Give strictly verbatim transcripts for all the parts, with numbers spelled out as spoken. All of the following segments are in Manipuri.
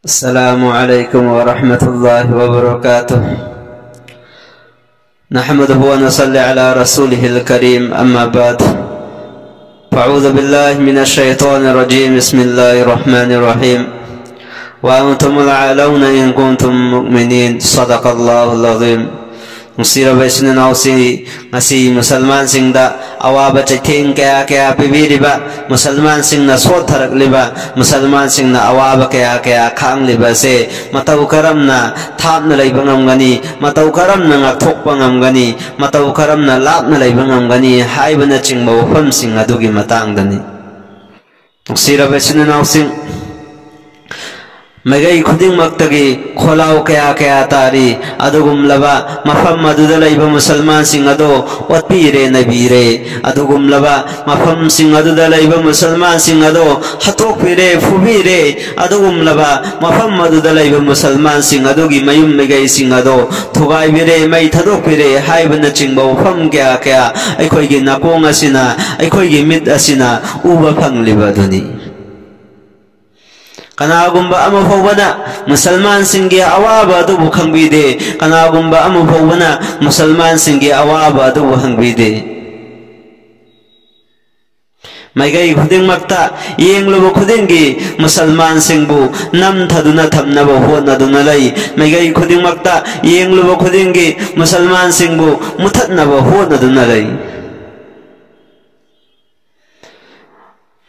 السلام عليكم ورحمة الله وبركاته. نحمده ونصلي على رسوله الكريم، أما بعد. فأعوذ بالله من الشيطان الرجيم. بسم الله الرحمن الرحيم. وأنتم الأعلون إن كنتم مؤمنين. صدق الله العظيم. ꯅꯨꯡꯁꯤꯔꯕ ꯏꯆꯤꯟ ꯏꯅꯥꯎꯁꯤꯡ, ꯉꯁꯤ ꯃꯨꯁꯜꯃꯥꯟꯁꯤꯡꯗ ꯑꯋꯥꯕ ꯆꯩꯊꯦꯡ ꯀꯌꯥ ꯀꯌꯥ ꯄꯤꯕꯤꯔꯤꯕ, ꯃꯨꯁꯜꯃꯥꯟꯁꯤꯡꯅ ꯁꯣꯠꯊꯔꯛꯂꯤꯕ, ꯃꯨꯁꯜꯃꯥꯟꯁꯤꯡꯅ ꯑꯋꯥꯕ ꯀꯌꯥ ꯀꯌꯥ ꯈꯥꯡꯂꯤꯕ ꯑꯁꯦ ꯃꯇꯧ ꯀꯔꯝꯅ ꯊꯥꯞꯅ ꯂꯩꯕ ꯉꯝꯒꯅꯤ, ꯃꯇꯧ ꯀꯔꯝꯅ ꯉꯥꯛꯊꯣꯛꯄ ꯉꯝꯒꯅꯤ, ꯃꯇꯧ ꯀꯔꯝꯅ ꯂꯥꯞꯅ ꯂꯩꯕ ꯉꯝꯒꯅꯤ ꯍꯥꯏꯕꯅꯆꯤꯡꯕ ꯋꯥꯐꯝꯁꯤꯡ ꯑꯗꯨꯒꯤ ꯃꯇꯥꯡꯗꯅꯤ꯫ ꯅꯨꯡꯁꯤꯔꯕ ꯏꯆꯤꯟ ꯏꯅꯥꯎꯁꯤꯡ, ꯃꯥꯏꯀꯩ ꯈꯨꯗꯤꯡꯃꯛꯇꯒꯤ ꯈꯣꯜꯂꯥꯎ ꯀꯌꯥ ꯀꯌꯥ ꯇꯥꯔꯤ꯫ ꯑꯗꯨꯒꯨꯝꯂꯕ ꯃꯐꯝ ꯑꯗꯨꯗ ꯂꯩꯕ ꯃꯨꯁꯜꯃꯥꯟꯁꯤꯡ ꯑꯗꯣ ꯑꯣꯠꯄꯤꯔꯦ, ꯅꯩꯕꯤꯔꯦ꯫ ꯑꯗꯨꯒꯨꯝꯂꯕ ꯃꯐꯝꯁꯤꯡ ꯑꯗꯨꯗ ꯂꯩꯕ ꯃꯨꯁꯜꯃꯥꯟꯁꯤꯡ ꯑꯗꯣ ꯍꯥꯠꯇꯣꯛꯄꯤꯔꯦ, ꯐꯨꯕꯤꯔꯦ꯫ ꯑꯗꯨꯒꯨꯝꯂꯕ ꯃꯐꯝ ꯑꯗꯨꯗ ꯂꯩꯕ ꯃꯨꯁꯜꯃꯥꯟꯁꯤꯡ ꯑꯗꯨꯒꯤ ꯃꯌꯨꯝ ꯃꯥꯏꯀꯩꯁꯤꯡ ꯑꯗꯣ ꯊꯨꯒꯥꯏꯕꯤꯔꯦ, ꯃꯩ ꯊꯥꯗꯣꯛꯄꯤꯔꯦ ꯍꯥꯏꯕꯅꯆꯤꯡꯕ ꯋꯥꯐꯝ ꯀꯌꯥ ꯀꯌꯥ ꯑꯩꯈꯣꯏꯒꯤ ꯅꯥꯀꯣꯡ ꯑꯁꯤꯅ, ꯑꯩꯈꯣꯏꯒꯤ ꯃꯤꯠ ꯑꯁꯤꯅ ꯎꯕ ꯐꯪꯂꯤꯕ ꯑꯗꯨꯅꯤ꯫ ꯀꯅꯥꯒꯨꯝꯕ ꯑꯃ ꯐꯥꯎꯕꯅ ꯃꯨꯁꯜꯃꯥꯟꯁꯤꯡꯒꯤ ꯑꯋꯥꯕ ꯑꯗꯨꯕꯨ ꯈꯪꯕꯤꯗꯦ꯫ ꯀꯅꯥꯒꯨꯝꯕ ꯑꯃ ꯐꯥꯎꯕꯅ ꯃꯨꯁꯜꯃꯥꯟꯁꯤꯡꯒꯤ ꯑꯋꯥꯕ ꯑꯗꯨꯕꯨ ꯍꯪꯕꯤꯗꯦ꯫ ꯃꯥꯏꯀꯩ ꯈꯨꯗꯤꯡꯃꯛꯇ ꯌꯦꯡꯂꯨꯕ ꯈꯨꯗꯤꯡꯒꯤ ꯃꯨꯁꯜꯃꯥꯟꯁꯤꯡꯕꯨ ꯅꯝꯊꯗꯨꯅ ꯊꯝꯅꯕ ꯍꯣꯠꯅꯗꯨꯅ ꯂꯩ꯫ ꯃꯥꯏꯀꯩ ꯈꯨꯗꯤꯡꯃꯛꯇ ꯌꯦꯡꯂꯨꯕ ꯈꯨꯗꯤꯡꯒꯤ ꯃꯨꯁꯜꯃꯥꯟꯁꯤꯡꯕꯨ ꯃꯨꯊꯠꯅꯕ ꯍꯣꯠꯅꯗꯨꯅ ꯂꯩ꯫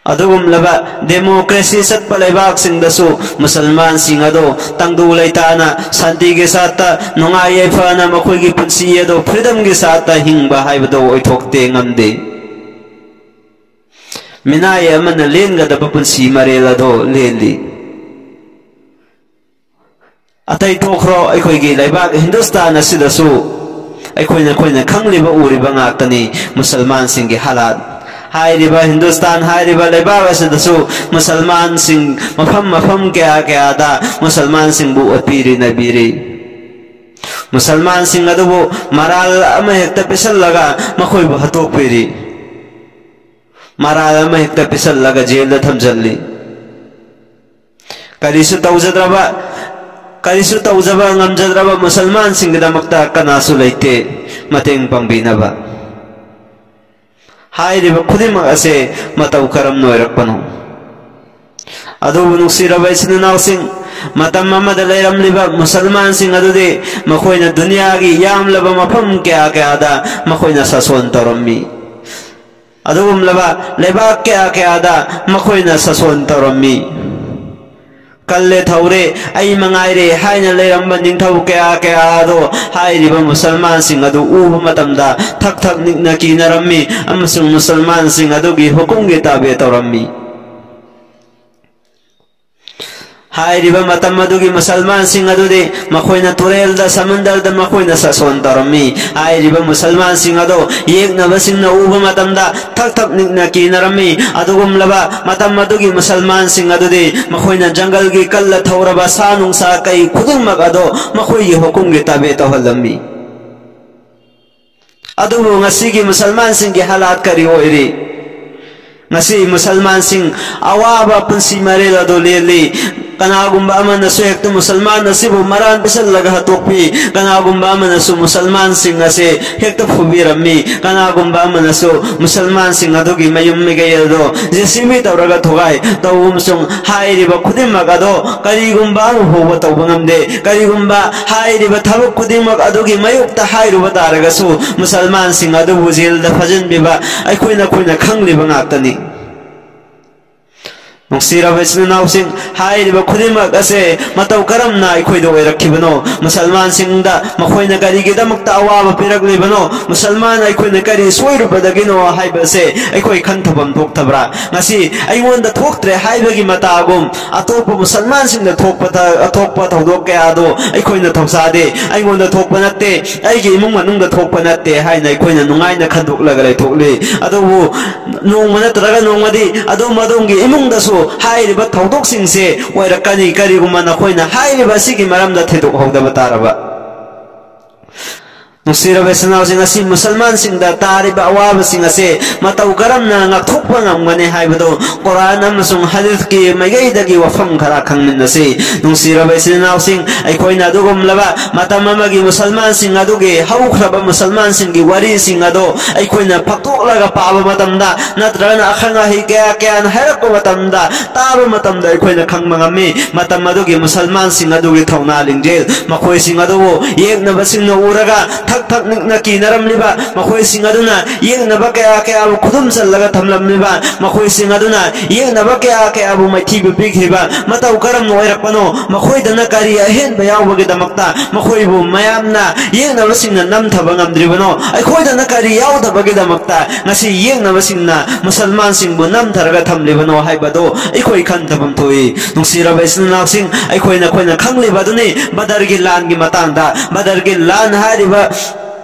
ꯑꯗꯨꯒꯨꯝꯂꯕ ꯗꯦꯃꯣꯀ꯭ꯔꯦꯁꯤ ꯆꯠꯄ ꯂꯩꯕꯥꯛꯁꯤꯡꯗꯁꯨ ꯃꯨꯁꯜꯃꯥꯟꯁꯤꯡ ꯑꯗꯨ ꯇꯪꯗꯨ ꯂꯩꯇꯥꯅ ꯁꯥꯟꯇꯤꯒꯤ ꯁꯥꯠꯇ ꯅꯨꯡꯉꯥꯏ ꯌꯥꯏꯐꯅ ꯃꯈꯣꯏꯒꯤ ꯄꯨꯟꯁꯤ ꯑꯗꯨ ꯐ꯭ꯔꯤꯗꯝꯒꯤ ꯁꯥꯠꯇ ꯍꯤꯡꯕ ꯍꯥꯏꯕꯗꯨ ꯑꯣꯏꯊꯣꯛꯇꯦ, ꯉꯝꯗꯦ꯫ ꯃꯤꯅꯥꯏ ꯑꯃꯅ ꯂꯦꯟꯒꯗꯕ ꯄꯨꯟꯁꯤ ꯃꯔꯦꯜ ꯑꯗꯨ ꯂꯦꯜꯂꯤ꯫ ꯑꯇꯩ ꯇꯣꯛꯈ꯭ꯔꯣ, ꯑꯩꯈꯣꯏꯒꯤ ꯂꯩꯕꯥꯛ ꯍꯤꯟꯗꯨꯁꯇꯥꯟ ꯑꯁꯤꯗꯁꯨ ꯑꯩꯈꯣꯏꯅ, ꯑꯩꯈꯣꯏꯅ ꯈꯪꯂꯤꯕ ꯎꯔꯤꯕ ꯉꯥꯛꯇꯅꯤ ꯃꯨꯁꯜꯃꯥꯟꯁꯤꯡꯒꯤ ꯍꯥꯂꯥꯠ꯫ ꯍꯥꯏꯔꯤꯕ ꯍꯤꯟꯗꯨꯁꯇꯥꯟ ꯍꯥꯏꯔꯤꯕ ꯂꯩꯕꯥꯛ ꯑꯁꯤꯗꯁꯨ ꯃꯨꯁꯜꯃꯥꯟꯁꯤꯡ ꯃꯐꯝ ꯃꯐꯝ ꯀꯌꯥ ꯀꯌꯥꯗ ꯃꯨꯁꯜꯃꯥꯟꯁꯤꯡꯕꯨ ꯑꯣꯠꯄꯤꯔꯤ, ꯅꯩꯕꯤꯔꯤ꯫ ꯃꯨꯁꯜꯃꯥꯟꯁꯤꯡ ꯑꯗꯨꯕꯨ ꯃꯔꯥꯜ ꯑꯃꯍꯦꯛꯇ ꯄꯤꯁꯜꯂꯒ ꯃꯈꯣꯏꯕꯨ ꯍꯥꯠꯇꯣꯛꯄꯤꯔꯤ꯫ ꯃꯔꯥꯜ ꯑꯃꯍꯦꯛꯇ ꯄꯤꯁꯜꯂꯒ ꯖꯦꯜꯗ ꯊꯝꯖꯜꯂꯤ꯫ ꯀꯔꯤꯁꯨ ꯇꯧꯖꯗ꯭ꯔꯕ, ꯀꯔꯤꯁꯨ ꯇꯧꯖꯕ ꯉꯝꯖꯗ꯭ꯔꯕ ꯃꯨꯁꯜꯃꯥꯟꯁꯤꯡꯒꯤꯗꯃꯛꯇ ꯀꯅꯥꯁꯨ ꯂꯩꯇꯦ ꯃꯇꯦꯡ ꯄꯥꯡꯕꯤꯅꯕ꯫ ꯍꯥꯏꯔꯤꯕ ꯈꯨꯗꯤꯡꯃꯛ ꯑꯁꯦ ꯃꯇꯧ ꯀꯔꯝꯅ ꯑꯣꯏꯔꯛꯄꯅꯣ? ꯑꯗꯨꯕꯨ ꯅꯨꯡꯁꯤꯔꯕ ꯏꯆꯤꯟ ꯏꯅꯥꯎꯁꯤꯡ, ꯃꯇꯝ ꯑꯃꯗ ꯂꯩꯔꯝꯂꯤꯕ ꯃꯨꯁꯜꯃꯥꯟꯁꯤꯡ ꯑꯗꯨꯗꯤ ꯃꯈꯣꯏꯅ ꯗꯨꯅꯤꯌꯥꯒꯤ ꯌꯥꯝꯂꯕ ꯃꯐꯝ ꯀꯌꯥ ꯀꯌꯥꯗ ꯃꯈꯣꯏꯅ ꯁꯥꯁꯣꯟ ꯇꯧꯔꯝꯃꯤ꯫ ꯑꯗꯨꯒꯨꯝꯂꯕ ꯂꯩꯕꯥꯛ ꯀꯌꯥ ꯀꯌꯥꯗ ꯃꯈꯣꯏꯅ ꯁꯥꯁꯣꯟ ꯇꯧꯔꯝꯃꯤ꯫ ꯀꯜꯂꯦ ꯊꯧꯔꯦ, ꯑꯩ ꯃꯉꯥꯏꯔꯦ ꯍꯥꯏꯅ ꯂꯩꯔꯝꯕ ꯅꯤꯡꯊꯧ ꯀꯌꯥ ꯀꯌꯥ ꯑꯗꯣ ꯍꯥꯏꯔꯤꯕ ꯃꯨꯁꯜꯃꯥꯟꯁꯤꯡ ꯑꯗꯨ ꯎꯕ ꯃꯇꯝꯗ ꯊꯛ ꯊꯛ ꯅꯤꯛꯅ ꯀꯤꯅꯔꯝꯃꯤ, ꯑꯃꯁꯨꯡ ꯃꯨꯁꯜꯃꯥꯟꯁꯤꯡ ꯑꯗꯨꯒꯤ ꯍꯨꯀꯨꯝꯒꯤ ꯇꯥꯕꯦ ꯇꯧꯔꯝꯃꯤ꯫ ꯍꯥꯏꯔꯤꯕ ꯃꯇꯝ ꯑꯗꯨꯒꯤ ꯃꯨꯁꯜꯃꯥꯟꯁꯤꯡ ꯑꯗꯨꯗꯤ ꯃꯈꯣꯏꯅ ꯇꯨꯔꯦꯜꯗ, ꯁꯃꯨꯟꯗꯔꯗ ꯃꯈꯣꯏꯅ ꯁꯥꯁꯣꯟ ꯇꯧꯔꯝꯃꯤ꯫ ꯍꯥꯏꯔꯤꯕ ꯃꯨꯁꯜꯃꯥꯟꯁꯤꯡ ꯑꯗꯨ ꯌꯦꯛꯅꯕꯁꯤꯡꯅ ꯎꯕ ꯃꯇꯝꯗ ꯊꯛ ꯊꯛ ꯅꯤꯛꯅ ꯀꯤꯅꯔꯝꯃꯤ꯫ ꯑꯗꯨꯒꯨꯝꯂꯕ ꯃꯇꯝ ꯑꯗꯨꯒꯤ ꯃꯨꯁꯜꯃꯥꯟꯁꯤꯡ ꯑꯗꯨꯗꯤ ꯃꯈꯣꯏꯅ ꯖꯪꯒꯜꯒꯤ ꯀꯜꯂ ꯊꯧꯔꯕ ꯁꯥ ꯅꯨꯡꯁꯥ ꯀꯩ ꯈꯨꯗꯤꯡꯃꯛ ꯑꯗꯣ ꯃꯈꯣꯏꯒꯤ ꯍꯨꯀꯨꯝꯒꯤ ꯇꯥꯕꯦ ꯇꯧꯍꯜꯂꯝꯃꯤ꯫ ꯑꯗꯨꯕꯨ ꯉꯁꯤꯒꯤ ꯃꯨꯁꯜꯃꯥꯟꯁꯤꯡꯒꯤ ꯍꯥꯂꯥꯠ ꯀꯔꯤ ꯑꯣꯏꯔꯤ? ꯉꯁꯤ ꯃꯨꯁꯜꯃꯥꯟꯁꯤꯡ ꯑꯋꯥꯕ ꯄꯨꯟꯁꯤ ꯃꯔꯦꯜ ꯑꯗꯨ ꯂꯦꯜꯂꯤ꯫ ꯀꯅꯥꯒꯨꯝꯕ ꯑꯃꯅꯁꯨ ꯍꯦꯛꯇ ꯃꯨꯁꯜꯃꯥꯟ ꯑꯁꯤꯕꯨ ꯃꯔꯥꯟ ꯄꯤꯁꯜꯂꯒ ꯍꯥꯠꯇꯣꯛꯄꯤ, ꯀꯅꯥꯒꯨꯝꯕ ꯑꯃꯅꯁꯨ ꯃꯨꯁꯜꯃꯥꯟꯁꯤꯡ ꯑꯁꯤ ꯍꯦꯛꯇ ꯐꯨꯕꯤꯔꯝꯃꯤ, ꯀꯅꯥꯒꯨꯝꯕ ꯑꯃꯅꯁꯨ ꯃꯨꯁꯜꯃꯥꯟꯁꯤꯡ ꯑꯗꯨꯒꯤ ꯃꯌꯨꯝ ꯃꯀꯩ ꯑꯗꯨ ꯖꯦ ꯁꯤ ꯕꯤ ꯇꯧꯔꯒ ꯊꯨꯒꯥꯏ ꯇꯧꯕ, ꯑꯃꯁꯨꯡ ꯍꯥꯏꯔꯤꯕ ꯈꯨꯗꯤꯡꯃꯛ ꯑꯗꯣ ꯀꯔꯤꯒꯨꯝꯕ ꯑꯃ ꯐꯥꯎꯕ ꯇꯧꯕ ꯉꯝꯗꯦ꯫ ꯀꯔꯤꯒꯨꯝꯕ ꯍꯥꯏꯔꯤꯕ ꯊꯕꯛ ꯈꯨꯗꯤꯡꯃꯛ ꯑꯗꯨꯒꯤ ꯃꯥꯌꯣꯛꯇ ꯍꯥꯏꯔꯨꯕ ꯇꯥꯔꯒꯁꯨ, ꯃꯨꯁꯜꯃꯥꯟꯁꯤꯡ ꯑꯗꯨꯕꯨ ꯖꯦꯜꯗ ꯐꯥꯖꯤꯟꯕꯤꯕ ꯑꯩꯈꯣꯏꯅ, ꯑꯩꯈꯣꯏꯅ ꯈꯪꯂꯤꯕ ꯉꯥꯛꯇꯅꯤ꯫ ꯅꯨꯡꯁꯤꯔꯕ ꯏꯆꯤꯟ ꯏꯅꯥꯎꯁꯤꯡ, ꯍꯥꯏꯔꯤꯕ ꯈꯨꯗꯤꯡꯃꯛ ꯑꯁꯦ ꯃꯇꯧ ꯀꯔꯝꯅ ꯑꯩꯈꯣꯏꯗ ꯑꯣꯏꯔꯛꯈꯤꯕꯅꯣ? ꯃꯨꯁꯜꯃꯥꯟꯁꯤꯡꯗ ꯃꯈꯣꯏꯅ ꯀꯔꯤꯒꯤꯗꯃꯛꯇ ꯑꯋꯥꯕ ꯄꯤꯔꯛꯂꯤꯕꯅꯣ? ꯃꯨꯁꯜꯃꯥꯟ ꯑꯩꯈꯣꯏꯅ ꯀꯔꯤ ꯁꯣꯏꯔꯨꯕꯗꯒꯤꯅꯣ ꯍꯥꯏꯕꯁꯦ ꯑꯩꯈꯣꯏ ꯈꯟꯊꯐꯝ ꯊꯣꯛꯇꯕ꯭ꯔꯥ? ꯉꯁꯤ ꯑꯩꯉꯣꯟꯗ ꯊꯣꯛꯇ꯭ꯔꯦ ꯍꯥꯏꯕꯒꯤ ꯃꯇꯥꯒꯨꯝ, ꯑꯇꯣꯞꯄ ꯃꯨꯁꯜꯃꯥꯟꯁꯤꯡꯗ ꯊꯣꯛꯄ ꯊ-, ꯑꯇꯣꯞꯄ ꯊꯧꯗꯣꯛ ꯀꯌꯥꯗꯣ ꯑꯩꯈꯣꯏꯅ ꯊꯧꯁꯥꯗꯦ, ꯑꯩꯉꯣꯟꯗ ꯊꯣꯛꯄ ꯅꯠꯇꯦ, ꯑꯩꯒꯤ ꯏꯃꯨꯡ ꯃꯅꯨꯡꯗ ꯊꯣꯛꯄ ꯅꯠꯇꯦ ꯍꯥꯏꯅ ꯑꯩꯈꯣꯏꯅ ꯅꯨꯡꯉꯥꯏꯅ ꯈꯟꯗꯣꯛꯂꯒ ꯂꯩꯊꯣꯛꯂꯤ꯫ ꯑꯗꯨꯕꯨ ꯅꯣꯡꯃ ꯅꯠꯇ꯭ꯔꯒ ꯅꯣꯡꯃꯗꯤ ꯑꯗꯣꯝ ꯑꯗꯣꯝꯒꯤ ꯏꯃꯨꯡꯗꯁꯨ ꯍꯥꯏꯔꯤꯕ ꯊꯧꯗꯣꯛꯁꯤꯡꯁꯦ ꯑꯣꯏꯔꯛꯀꯅꯤ, ꯀꯔꯤꯒꯨꯝꯕ ꯅꯈꯣꯏꯅ ꯍꯥꯏꯔꯤꯕ ꯑꯁꯤꯒꯤ ꯃꯔꯝꯗ ꯊꯤꯗꯣꯛꯍꯧꯗꯕ ꯇꯥꯔꯕ꯫ ꯅꯨꯡꯁꯤꯔꯕ ꯏꯆꯤꯟ ꯏꯅꯥꯎꯁꯤꯡ, ꯉꯁꯤ ꯃꯨꯁꯜꯃꯥꯟꯁꯤꯡꯗ ꯇꯥꯔꯤꯕ ꯑꯋꯥꯕꯁꯤꯡ ꯑꯁꯤ ꯃꯇꯧ ꯀꯔꯝꯅ ꯉꯥꯛꯊꯣꯛꯄ ꯉꯝꯒꯅꯤ ꯍꯥꯏꯕꯗꯨ ꯀꯨꯔꯥꯟ ꯑꯃꯁꯨꯡ ꯍꯗꯤꯁꯀꯤ ꯃꯥꯏꯀꯩꯗꯒꯤ ꯋꯥꯐꯝ ꯈꯔ ꯈꯪꯃꯤꯟꯅꯁꯤ꯫ ꯅꯨꯡꯁꯤꯔꯕ ꯏꯆꯤꯟ ꯏꯅꯥꯎꯁꯤꯡ, ꯑꯩꯈꯣꯏꯅ ꯑꯗꯨꯒꯨꯝꯂꯕ ꯃꯇꯝ ꯑꯃꯒꯤ ꯃꯨꯁꯜꯃꯥꯟꯁꯤꯡ ꯑꯗꯨꯒꯤ, ꯍꯧꯈ꯭ꯔꯕ ꯃꯨꯁꯜꯃꯥꯟꯁꯤꯡꯒꯤ ꯋꯥꯔꯤꯁꯤꯡ ꯑꯗꯨ ꯑꯩꯈꯣꯏꯅ ꯐꯥꯛꯇꯣꯛꯂꯒ ꯄꯥꯕ ꯃꯇꯝꯗ, ꯅꯠꯇ꯭ꯔꯒꯅ ꯑꯈꯪ ꯑꯍꯩ ꯀꯌꯥ ꯀꯌꯥꯅ ꯍꯥꯏꯔꯛꯄ ꯃꯇꯝꯗ, ꯇꯥꯕ ꯃꯇꯝꯗ ꯑꯩꯈꯣꯏꯅ ꯈꯪꯕ ꯉꯝꯃꯤ꯫ ꯃꯇꯝ ꯑꯗꯨꯒꯤ ꯃꯨꯁꯜꯃꯥꯟꯁꯤꯡ ꯑꯗꯨꯒꯤ ꯊꯧꯅꯥ ꯂꯤꯡꯖꯦꯜ, ꯃꯈꯣꯏꯁꯤꯡ ꯑꯗꯨꯕꯨ ꯌꯦꯛꯅꯕꯁꯤꯡꯅ ꯎꯔꯒ ꯊꯛ ꯊꯛ ꯅꯤꯛꯅ ꯀꯤꯅꯔꯝꯂꯤꯕ, ꯃꯈꯣꯏꯁꯤꯡ ꯑꯗꯨꯅ ꯌꯦꯛꯅꯕ ꯀꯌꯥ ꯀꯌꯥꯕꯨ ꯈꯨꯗꯨꯝ ꯆꯜꯂꯒ ꯊꯝꯂꯝꯂꯤꯕ, ꯃꯈꯣꯏꯁꯤꯡ ꯑꯗꯨꯅ ꯌꯦꯛꯅꯕ ꯀꯌꯥ ꯀꯌꯥꯕꯨ ꯃꯥꯏꯊꯤꯕ ꯄꯤꯈ꯭ꯔꯤꯕ ꯃꯇꯧ ꯀꯔꯝꯅ ꯑꯣꯏꯔꯛꯄꯅꯣ? ꯃꯈꯣꯏꯗꯅ ꯀꯔꯤ ꯑꯍꯦꯟꯕ ꯌꯥꯎꯕꯒꯤꯗꯃꯛꯇ ꯃꯈꯣꯏꯕꯨ ꯃꯌꯥꯝꯅ ꯌꯦꯛꯅꯕꯁꯤꯡꯅ ꯅꯝꯊꯕ ꯉꯝꯗ꯭ꯔꯤꯕꯅꯣ? ꯑꯩꯈꯣꯏꯗꯅ ꯀꯔꯤ ꯌꯥꯎꯗꯕꯒꯤꯗꯃꯛꯇ ꯉꯁꯤ ꯌꯦꯛꯅꯕꯁꯤꯡꯅ ꯃꯨꯁꯜꯃꯥꯟꯁꯤꯡꯕꯨ ꯅꯝꯊꯔꯒ ꯊꯝꯂꯤꯕꯅꯣ ꯍꯥꯏꯕꯗꯨ ꯑꯩꯈꯣꯏ ꯈꯟꯊꯐꯝ ꯊꯣꯛꯏ꯫ ꯅꯨꯡꯁꯤꯔꯕ ꯏꯆꯤꯟ ꯏꯅꯥꯎꯁꯤꯡ, ꯑꯩꯈꯣꯏꯅ, ꯑꯩꯈꯣꯏꯅ ꯈꯪꯂꯤꯕ ꯑꯗꯨꯅꯤ, ꯕꯗꯔꯒꯤ ꯂꯥꯟꯒꯤ ꯃꯇꯥꯡꯗ, ꯕꯗꯔꯒꯤ ꯂꯥꯟ ꯍꯥꯏꯔꯤꯕ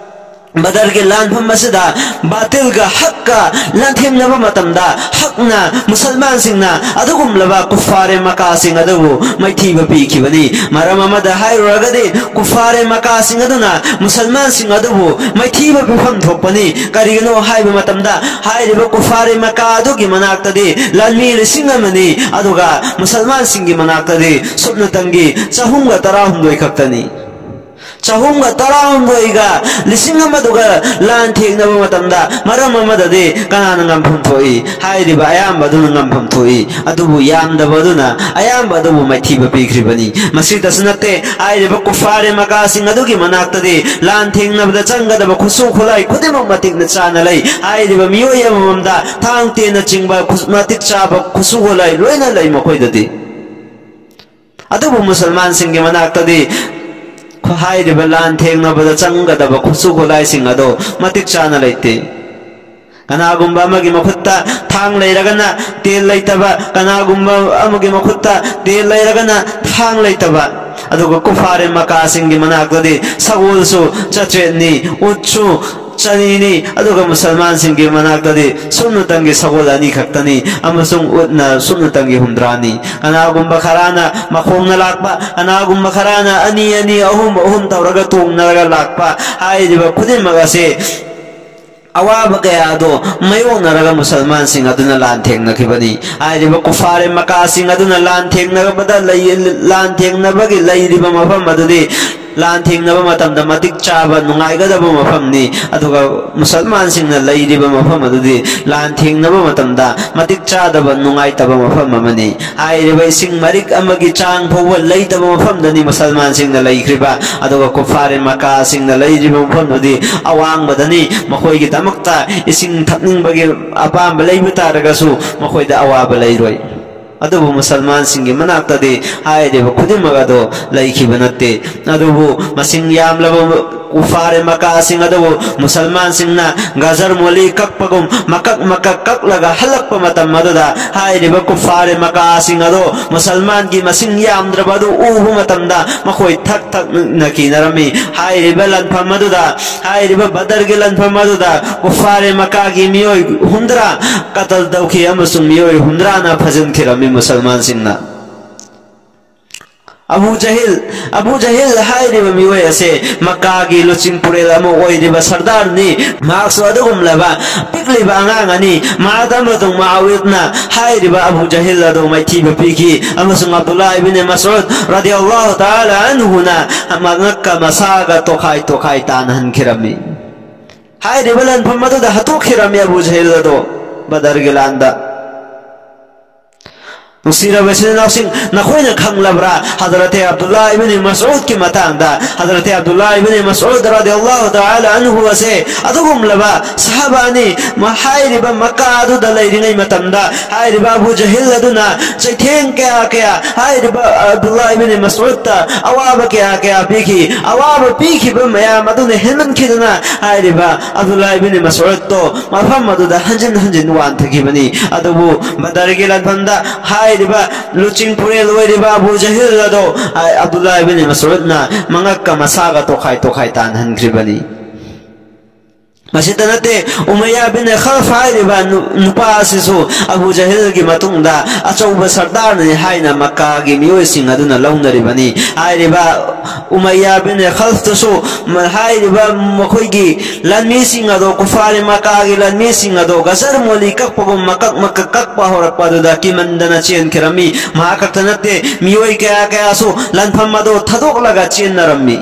ꯕꯗꯔꯒꯤ ꯂꯥꯟꯐꯝ ꯑꯁꯤꯗ ꯕꯥꯇꯤꯜꯒ ꯍꯛꯀ ꯂꯥꯟꯊꯦꯡꯅꯕ ꯃꯇꯝꯗ, ꯍꯛꯅ, ꯃꯨꯁꯜꯃꯥꯟꯁꯤꯡꯅ ꯑꯗꯨꯒꯨꯝꯂꯕ ꯀꯨꯐꯥꯔꯦ ꯃꯀꯥꯁꯤꯡ ꯑꯗꯨꯕꯨ ꯃꯥꯏꯊꯤꯕ ꯄꯤꯈꯤꯕꯅꯤ꯫ ꯃꯔꯝ ꯑꯃꯗ ꯍꯥꯏꯔꯨꯔꯒꯗꯤ, ꯀꯨꯐꯥꯔꯦ ꯃꯀꯥꯁꯤꯡ ꯑꯗꯨꯅ ꯃꯨꯁꯜꯃꯥꯟꯁꯤꯡ ꯑꯗꯨꯕꯨ ꯃꯥꯏꯊꯤꯕ ꯄꯤꯐꯝ ꯊꯣꯛꯄꯅꯤ꯫ ꯀꯔꯤꯒꯤꯅꯣ ꯍꯥꯏꯕ ꯃꯇꯝꯗ, ꯍꯥꯏꯔꯤꯕ ꯀꯨꯐꯥꯔꯦ ꯃꯀꯥ ꯑꯗꯨꯒꯤ ꯃꯅꯥꯛꯇꯗꯤ ꯂꯥꯟꯃꯤ ꯂꯤꯁꯤꯡ ꯑꯃꯅꯤ, ꯑꯗꯨꯒ ꯃꯨꯁꯜꯃꯥꯟꯁꯤꯡꯒꯤ ꯃꯅꯥꯛꯇꯗꯤ ꯁꯨꯞꯅꯇꯪꯒꯤ ꯆꯍꯨꯝꯒ ꯇꯔꯥꯍꯨꯝꯗꯣꯏ ꯈꯛꯇꯅꯤ꯫ ꯆꯍꯨꯝꯒ ꯇꯔꯥꯍꯨꯝꯗꯣꯏꯒ ꯂꯤꯁꯤꯡ ꯑꯃꯗꯨꯒ ꯂꯥꯟ ꯊꯦꯡꯅꯕ ꯃꯇꯝꯗ, ꯃꯔꯝ ꯑꯃꯗꯗꯤ ꯀꯅꯥꯅ ꯉꯝꯐꯝ ꯊꯣꯛꯏ? ꯍꯥꯏꯔꯤꯕ ꯑꯌꯥꯝꯕ ꯑꯗꯨꯅ ꯉꯝꯐꯝ ꯊꯣꯛꯏ꯫ ꯑꯗꯨꯕꯨ ꯌꯥꯝꯗꯕ ꯑꯗꯨꯅ ꯑꯌꯥꯝꯕ ꯑꯗꯨꯕꯨ ꯃꯥꯏꯊꯤꯕ ꯄꯤꯈ꯭ꯔꯤꯕꯅꯤ꯫ ꯃꯁꯤꯇꯁꯨ ꯅꯠꯇꯦ, ꯍꯥꯏꯔꯤꯕ ꯀꯨꯐꯥꯔꯦ ꯃꯀꯥꯁꯤꯡ ꯑꯗꯨꯒꯤ ꯃꯅꯥꯛꯇꯗꯤ ꯂꯥꯟ ꯊꯦꯡꯅꯕꯗ ꯆꯪꯒꯗꯕ ꯈꯨꯠꯁꯨ ꯈꯨꯠꯂꯥꯏ ꯈꯨꯗꯤꯡꯃꯛ ꯃꯇꯤꯛꯅ ꯆꯥꯅ ꯂꯩ꯫ ꯍꯥꯏꯔꯤꯕ ꯃꯤꯑꯣꯏ ꯑꯃꯃꯝꯗ ꯊꯥꯡ, ꯇꯦꯟꯅꯆꯤꯡꯕ ꯈꯨꯠ-, ꯃꯇꯤꯛ ꯆꯥꯕ ꯈꯨꯠꯁꯨ ꯈꯨꯠꯂꯥꯏ ꯂꯣꯏꯅ ꯂꯩ ꯃꯈꯣꯏꯗꯗꯤ꯫ ꯑꯗꯨꯕꯨ ꯃꯨꯁꯜꯃꯥꯟꯁꯤꯡꯒꯤ ꯃꯅꯥꯛꯇꯗꯤ ꯍꯥꯏꯔꯤꯕ ꯂꯥꯟ ꯊꯦꯡꯅꯕꯗ ꯆꯪꯒꯗꯕ ꯈꯨꯠꯁꯨ ꯈꯨꯠꯂꯥꯏꯁꯤꯡ ꯑꯗꯣ ꯃꯇꯤꯛ ꯆꯥꯅ ꯂꯩꯇꯦ꯫ ꯀꯅꯥꯒꯨꯝꯕ ꯑꯃꯒꯤ ꯃꯈꯨꯠꯇ ꯊꯥꯡ ꯂꯩꯔꯒꯅ ꯇꯦꯟ ꯂꯩꯇꯕ, ꯀꯅꯥꯒꯨꯝꯕ ꯑꯃꯒꯤ ꯃꯈꯨꯠꯇ ꯇꯦꯟ ꯂꯩꯔꯒꯅ ꯊꯥꯡ ꯂꯩꯇꯕ꯫ ꯑꯗꯨꯒ ꯀꯨꯐꯥꯔꯦ ꯃꯀꯥꯁꯤꯡꯒꯤ ꯃꯅꯥꯛꯇꯗꯤ ꯁꯒꯣꯜꯁꯨ ꯆꯥꯇ꯭ꯔꯦꯠꯅꯤ, ꯎꯠꯁꯨ ꯆꯅꯤꯅꯤ, ꯑꯗꯨꯒ ꯃꯨꯁꯜꯃꯥꯟꯁꯤꯡꯒꯤ ꯃꯅꯥꯛꯇꯗꯤ ꯁꯨꯞꯅꯇꯪꯒꯤ ꯁꯒꯣꯜ ꯑꯅꯤ ꯈꯛꯇꯅꯤ, ꯑꯃꯁꯨꯡ ꯎꯠꯅ ꯁꯨꯞꯅꯇꯪꯒꯤ ꯍꯨꯝꯗ꯭ꯔꯥꯅꯤ꯫ ꯀꯅꯥꯒꯨꯝꯕ ꯈꯔꯅ ꯃꯈꯣꯡꯅ ꯂꯥꯛꯄ, ꯀꯅꯥꯒꯨꯝꯕ ꯈꯔꯅ ꯑꯅꯤ ꯑꯅꯤ, ꯑꯍꯨꯝ ꯑꯍꯨꯝ ꯇꯧꯔꯒ ꯇꯣꯡꯅꯔꯒ ꯂꯥꯛꯄ, ꯍꯥꯏꯔꯤꯕ ꯈꯨꯗꯤꯡꯃꯛ ꯑꯁꯤ ꯑꯋꯥꯕ ꯀꯌꯥ ꯑꯗꯨ ꯃꯥꯌꯣꯛꯅꯔꯒ ꯃꯨꯁꯜꯃꯥꯟꯁꯤꯡ ꯑꯗꯨꯅ ꯂꯥꯟ ꯊꯦꯡꯅꯈꯤꯕꯅꯤ꯫ ꯍꯥꯏꯔꯤꯕ ꯀꯨꯐꯥꯔꯦ ꯃꯀꯥꯁꯤꯡ ꯑꯗꯨꯅ ꯂꯥꯟ ꯊꯦꯡꯅꯕꯗ ꯂꯩ-, ꯂꯥꯟ ꯊꯦꯡꯅꯕꯒꯤ ꯂꯩꯔꯤꯕ ꯃꯐꯝ ꯑꯗꯨꯗꯤ ꯂꯥꯟ ꯊꯦꯡꯅꯕ ꯃꯇꯝꯗ ꯃꯇꯤꯛ ꯆꯥꯕ ꯅꯨꯡꯉꯥꯏꯒꯗꯕ ꯃꯐꯝꯅꯤ꯫ ꯑꯗꯨꯒ ꯃꯨꯁꯜꯃꯥꯟꯁꯤꯡꯅ ꯂꯩꯔꯤꯕ ꯃꯐꯝ ꯑꯗꯨꯗꯤ ꯂꯥꯟ ꯊꯦꯡꯅꯕ ꯃꯇꯝꯗ ꯃꯇꯤꯛ ꯆꯥꯗꯕ ꯅꯨꯡꯉꯥꯏꯇꯕ ꯃꯐꯝ ꯑꯃꯅꯤ꯫ ꯍꯥꯏꯔꯤꯕ ꯏꯁꯤꯡ ꯃꯔꯤꯛ ꯑꯃꯒꯤ ꯆꯥꯡ ꯐꯥꯎꯕ ꯂꯩꯇꯕ ꯃꯐꯝꯗꯅꯤ ꯃꯨꯁꯜꯃꯥꯟꯁꯤꯡꯅ ꯂꯩꯈ꯭ꯔꯤꯕ꯫ ꯑꯗꯨꯒ ꯀꯨꯐꯥꯔꯦ ꯃꯀꯥꯁꯤꯡꯅ ꯂꯩꯔꯤꯕ ꯃꯐꯝꯗꯨꯗꯤ ꯑꯋꯥꯡꯕꯗꯅꯤ꯫ ꯃꯈꯣꯏꯒꯤꯗꯃꯛꯇ ꯏꯁꯤꯡ ꯊꯛꯅꯤꯡꯕꯒꯤ ꯑꯄꯥꯝꯕ ꯂꯩꯕ ꯇꯥꯔꯒꯁꯨ ꯃꯈꯣꯏꯗ ꯑꯋꯥꯕ ꯂꯩꯔꯣꯏ꯫ ꯑꯗꯨꯕꯨ ꯃꯨꯁꯜꯃꯥꯟꯁꯤꯡꯒꯤ ꯃꯅꯥꯛꯇꯗꯤ ꯍꯥꯏꯔꯤꯕ ꯈꯨꯗꯤꯡꯃꯛ ꯑꯗꯨ ꯂꯩꯈꯤꯕ ꯅꯠꯇꯦ꯫ ꯑꯗꯨꯕꯨ ꯃꯁꯤꯡ ꯌꯥꯝꯂꯕ ꯀꯨꯐꯥꯔꯦ ꯃꯀꯥꯁꯤꯡ ꯑꯗꯨꯕꯨ ꯃꯨꯁꯜꯃꯥꯟꯁꯤꯡꯅ ꯒꯖꯔ ꯃꯣꯂꯤ ꯀꯛꯄꯒꯨꯝ ꯃꯀꯛ ꯃꯀꯛ ꯀꯛꯂꯒ ꯍꯜꯂꯛꯄ ꯃꯇꯝ ꯑꯗꯨꯗ, ꯍꯥꯏꯔꯤꯕ ꯀꯨꯐꯥꯔꯦ ꯃꯀꯥꯁꯤꯡ ꯑꯗꯨ ꯃꯨꯁꯜꯃꯥꯟꯒꯤ ꯃꯁꯤꯡ ꯌꯥꯝꯗ꯭ꯔꯕ ꯑꯗꯨ ꯎꯕ ꯃꯇꯝꯗ ꯃꯈꯣꯏ ꯊꯛ ꯊꯛꯅ ꯀꯤꯅꯔꯝꯃꯤ꯫ ꯍꯥꯏꯔꯤꯕ ꯂꯥꯟꯐꯝ ꯑꯗꯨꯗ, ꯍꯥꯏꯔꯤꯕ ꯕꯗꯔꯒꯤ ꯂꯥꯟꯐꯝ ꯑꯗꯨꯗ ꯀꯨꯐꯥꯔꯦ ꯃꯀꯥꯒꯤ ꯃꯤꯑꯣꯏ ꯍꯨꯝꯗ꯭ꯔꯥ ꯀꯇꯜ ꯇꯧꯈꯤ ꯑꯃꯁꯨꯡ ꯃꯤꯑꯣꯏ ꯍꯨꯝꯗ꯭ꯔꯥꯅ ꯐꯥꯖꯤꯟꯈꯤꯔꯝꯃꯤ ꯃꯨꯁꯜꯃꯥꯟꯁꯤꯡꯅ꯫ ꯑꯕꯨ ꯖꯍꯤꯜ, ꯑꯕꯨ ꯖꯍꯤꯜ ꯍꯥꯏꯔꯤꯕ ꯃꯤꯑꯣꯏ ꯑꯁꯦ ꯃꯛꯀꯥꯒꯤ ꯂꯨꯆꯤꯡ ꯄꯨꯔꯦꯜ ꯑꯃ ꯑꯣꯏꯔꯤꯕ ꯁꯔꯗꯥꯔꯅꯤ꯫ ꯃꯍꯥꯛꯁꯨ ꯑꯗꯨꯒꯨꯝꯂꯕ ꯄꯤꯛꯂꯤꯕ ꯑꯉꯥꯡ ꯑꯅꯤ, ꯃꯥꯗ ꯑꯃꯁꯨꯡ ꯃꯥꯋꯤꯌꯠꯅ ꯍꯥꯏꯔꯤꯕ ꯑꯕꯨ ꯖꯍꯤꯜ ꯑꯗꯨ ꯃꯥꯏꯊꯤꯕ ꯄꯤꯈꯤ, ꯑꯃꯁꯨꯡ ꯑꯕꯗꯨꯜꯂꯥ ꯏꯕꯤꯟ ꯃꯁꯎꯗ ꯔꯗꯤꯌꯜꯂꯥꯍꯨ ꯇꯥꯂꯥ ꯑꯟꯍꯨꯅ ꯃꯉꯛꯀ ꯃꯁꯥꯒ ꯇꯣꯈꯥꯏ ꯇꯣꯈꯥꯏ ꯇꯥꯅꯍꯟꯈꯤꯔꯝꯃꯤ꯫ ꯍꯥꯏꯔꯤꯕ ꯂꯥꯟꯐꯝ ꯑꯗꯨꯗ ꯍꯥꯠꯇꯣꯛꯈꯤꯔꯝꯃꯤ ꯑꯕꯨ ꯖꯍꯤꯜ ꯑꯗꯨ ꯕꯗꯔꯒꯤ ꯂꯥꯟꯗ꯫ ꯅꯨꯡꯁꯤꯔꯕ ꯏꯆꯤꯟ ꯏꯅꯥꯎꯁꯤꯡ, ꯅꯈꯣꯏꯅ ꯈꯪꯂꯕ꯭ꯔꯥ ꯍꯖꯔꯠ ꯑꯕꯗꯨꯜꯂꯥ ꯏꯕꯤꯟ ꯃꯁꯎꯗꯀꯤ ꯃꯇꯥꯡꯗ? ꯍꯖꯔꯠ ꯑꯕꯗꯨꯜꯂꯥ ꯏꯕꯤꯟ ꯃꯁꯎꯗ ꯔꯗꯤꯌꯜꯂꯥꯍꯨ ꯇꯥꯂꯥ ꯑꯟꯍꯨ ꯑꯁꯦ ꯑꯗꯨꯒꯨꯝꯂꯕ ꯁꯍꯥꯕꯥꯅꯤ꯫ ꯃ-, ꯍꯥꯏꯔꯤꯕ ꯃꯛꯀꯥ ꯑꯗꯨꯗ ꯂꯩꯔꯤꯉꯩ ꯃꯇꯝꯗ ꯍꯥꯏꯔꯤꯕ ꯑꯕꯨ ꯖꯍꯤꯜ ꯑꯗꯨꯅ ꯆꯩꯊꯦꯡ ꯀꯌꯥ ꯀꯌꯥ ꯍꯥꯏꯔꯤꯕ ꯑꯕꯗꯨꯜꯂꯥ ꯏꯕꯤꯟ ꯃꯁꯎꯗꯇ ꯑꯋꯥꯕ ꯀꯌꯥ ꯀꯌꯥ ꯄꯤꯈꯤ꯫ ꯑꯋꯥꯕ ꯄꯤꯈꯤꯕ ꯃꯌꯥꯝ ꯑꯗꯨꯅ ꯍꯦꯟꯃꯟꯈꯤꯗꯅ ꯍꯥꯏꯔꯤꯕ ꯑꯕꯗꯨꯜꯂꯥ ꯏꯕꯤꯟ ꯃꯁꯎꯗꯇꯣ ꯃꯐꯝ ꯑꯗꯨꯗ ꯍꯟꯖꯤꯟ ꯍꯟꯖꯤꯟ ꯋꯥꯟꯊꯈꯤꯕꯅꯤ꯫ ꯑꯗꯨꯕꯨ ꯕꯗꯔꯒꯤ ꯂꯥꯟꯐꯝꯗ ꯍꯥꯏꯔꯤꯕ ꯂꯨꯆꯤꯡ ꯄꯨꯔꯦꯜ ꯑꯣꯏꯔꯤꯕ ꯑꯕꯨ ꯖꯍꯤꯜ ꯑꯗꯣ ꯑꯕꯗꯨꯜꯂꯥ ꯏꯕꯤꯟ ꯃꯁꯎꯗꯅ ꯃꯉꯛꯀ ꯃꯁꯥꯒ ꯇꯣꯈꯥꯏ ꯇꯣꯈꯥꯏ ꯇꯥꯅꯍꯟꯈ꯭ꯔꯤꯕꯅꯤ꯫ ꯃꯁꯤꯇ ꯅꯠꯇꯦ, ꯎꯃꯩꯌꯥ ꯕꯤꯟ ꯈꯜꯐ ꯍꯥꯏꯔꯤꯕ ꯅꯨ-, ꯅꯨꯄꯥ ꯑꯁꯤꯁꯨ ꯑꯕꯨ ꯖꯍꯤꯜꯒꯤ ꯃꯇꯨꯡꯗ ꯑꯆꯧꯕ ꯁꯔꯗꯥꯔꯅꯤ ꯍꯥꯏꯅ ꯃꯛꯀꯥꯒꯤ ꯃꯤꯑꯣꯏꯁꯤꯡ ꯑꯗꯨꯅ ꯂꯧꯅꯔꯤꯕꯅꯤ꯫ ꯍꯥꯏꯔꯤꯕ ꯎꯃꯩꯌꯥ ꯕꯤꯟ ꯈꯜꯐꯇꯨꯁꯨ ꯃ-, ꯍꯥꯏꯔꯤꯕ ꯃꯈꯣꯏꯒꯤ ꯂꯥꯟꯃꯤꯁꯤꯡ ꯑꯗꯣ, ꯀꯨꯐꯥꯔꯤ ꯃꯛꯀꯥꯒꯤ ꯂꯥꯟꯃꯤꯁꯤꯡ ꯑꯗꯣ ꯒꯖꯔ ꯃꯣꯂꯤ ꯀꯛꯄꯒꯨꯝ ꯃꯀꯛ ꯃꯀꯛ ꯀꯛꯄ ꯍꯧꯔꯛꯄ ꯑꯗꯨꯗ ꯀꯤꯃꯟꯗꯅ ꯆꯦꯟꯈꯤꯔꯝꯃꯤ꯫ ꯃꯍꯥꯛ ꯈꯛꯇ ꯅꯠꯇꯦ, ꯃꯤꯑꯣꯏ ꯀꯌꯥ ꯀꯌꯥꯁꯨ ꯂꯥꯟꯐꯝ ꯑꯗꯣ ꯊꯥꯗꯣꯛꯂꯒ ꯆꯦꯟꯅꯔꯝꯃꯤ꯫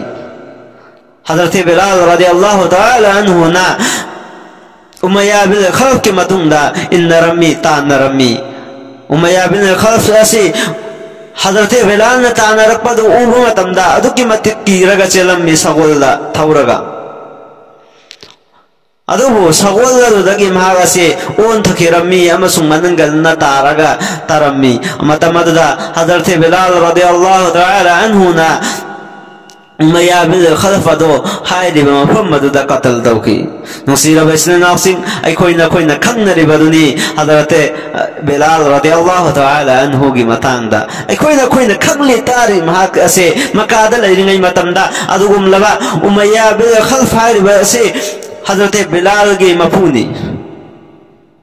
ꯍꯖꯔꯠ ꯕꯤꯂꯥꯜ ꯔꯗꯤꯌꯜꯂꯥꯍꯨ ꯇꯥꯂꯥ ꯑꯟꯍꯨꯅ ꯎꯃꯩꯌꯥ ꯕꯤꯟ ꯈꯜꯐꯀꯤ ꯃꯇꯨꯡꯗ ꯏꯟꯅꯔꯝꯃꯤ, ꯇꯥꯟꯅꯔꯝꯃꯤ꯫ ꯎꯃꯩꯌꯥ ꯕꯤꯟ ꯈꯜꯐ ꯑꯁꯤ ꯍꯖꯔꯠ ꯕꯤꯂꯥꯜꯅ ꯇꯥꯟꯅꯔꯛꯄꯗꯨ ꯎꯕ ꯃꯇꯝꯗ ꯑꯗꯨꯛꯀꯤ ꯃꯇꯤꯛ ꯀꯤꯔꯒ ꯆꯦꯜꯂꯝꯃꯤ, ꯁꯒꯣꯜꯗ ꯊꯧꯔꯒ꯫ ꯑꯗꯨꯕꯨ ꯁꯒꯣꯜ ꯑꯗꯨꯗꯒꯤ ꯃꯍꯥꯛ ꯑꯁꯤ ꯑꯣꯟꯊꯈꯤꯔꯝꯃꯤ ꯑꯃꯁꯨꯡ ꯃꯅꯪꯒꯟꯅ ꯇꯥꯔꯒ ꯇꯥꯔꯝꯃꯤ꯫ ꯃꯇꯝ ꯑꯗꯨꯗ ꯍꯖꯔꯠ ꯕꯤꯂꯥꯜ ꯔꯗꯤꯌꯜꯂꯥꯍꯨ ꯇꯥꯂꯥ ꯑꯟꯍꯨꯅ ꯎꯃꯩꯌꯥ ꯕꯤꯟ ꯈꯜꯐ ꯑꯗꯨ ꯍꯥꯏꯔꯤꯕ ꯃꯐꯝ ꯑꯗꯨꯗ ꯀꯇꯜ ꯇꯧꯈꯤ꯫ ꯅꯨꯡꯁꯤꯔꯕ ꯏꯆꯤꯟ ꯏꯅꯥꯎꯁꯤꯡ, ꯑꯩꯈꯣꯏꯅ, ꯑꯩꯈꯣꯏꯅ ꯈꯪꯅꯔꯤꯕꯗꯨꯅꯤ ꯍꯖꯔꯠ ꯕꯤꯂꯥꯜ ꯔꯗꯤꯌꯜꯂꯥꯍꯨ ꯇꯥꯂꯥ ꯑꯟꯍꯨꯒꯤ ꯃꯇꯥꯡꯗ꯫ ꯑꯩꯈꯣꯏꯅ, ꯑꯩꯈꯣꯏꯅ ꯈꯪꯂꯤ ꯇꯥꯔꯤ ꯃꯍꯥꯛ ꯑꯁꯦ ꯃꯛꯀꯥꯗ ꯂꯩꯔꯤꯉꯩ ꯃꯇꯝꯗ ꯑꯗꯨꯒꯨꯝꯂꯕ ꯎꯃꯩꯌꯥ ꯕꯤꯟ ꯈꯜꯐ ꯍꯥꯏꯔꯤꯕ ꯑꯁꯤ ꯍꯖꯔꯠ ꯕꯤꯂꯥꯜꯒꯤ ꯃꯄꯨꯅꯤ꯫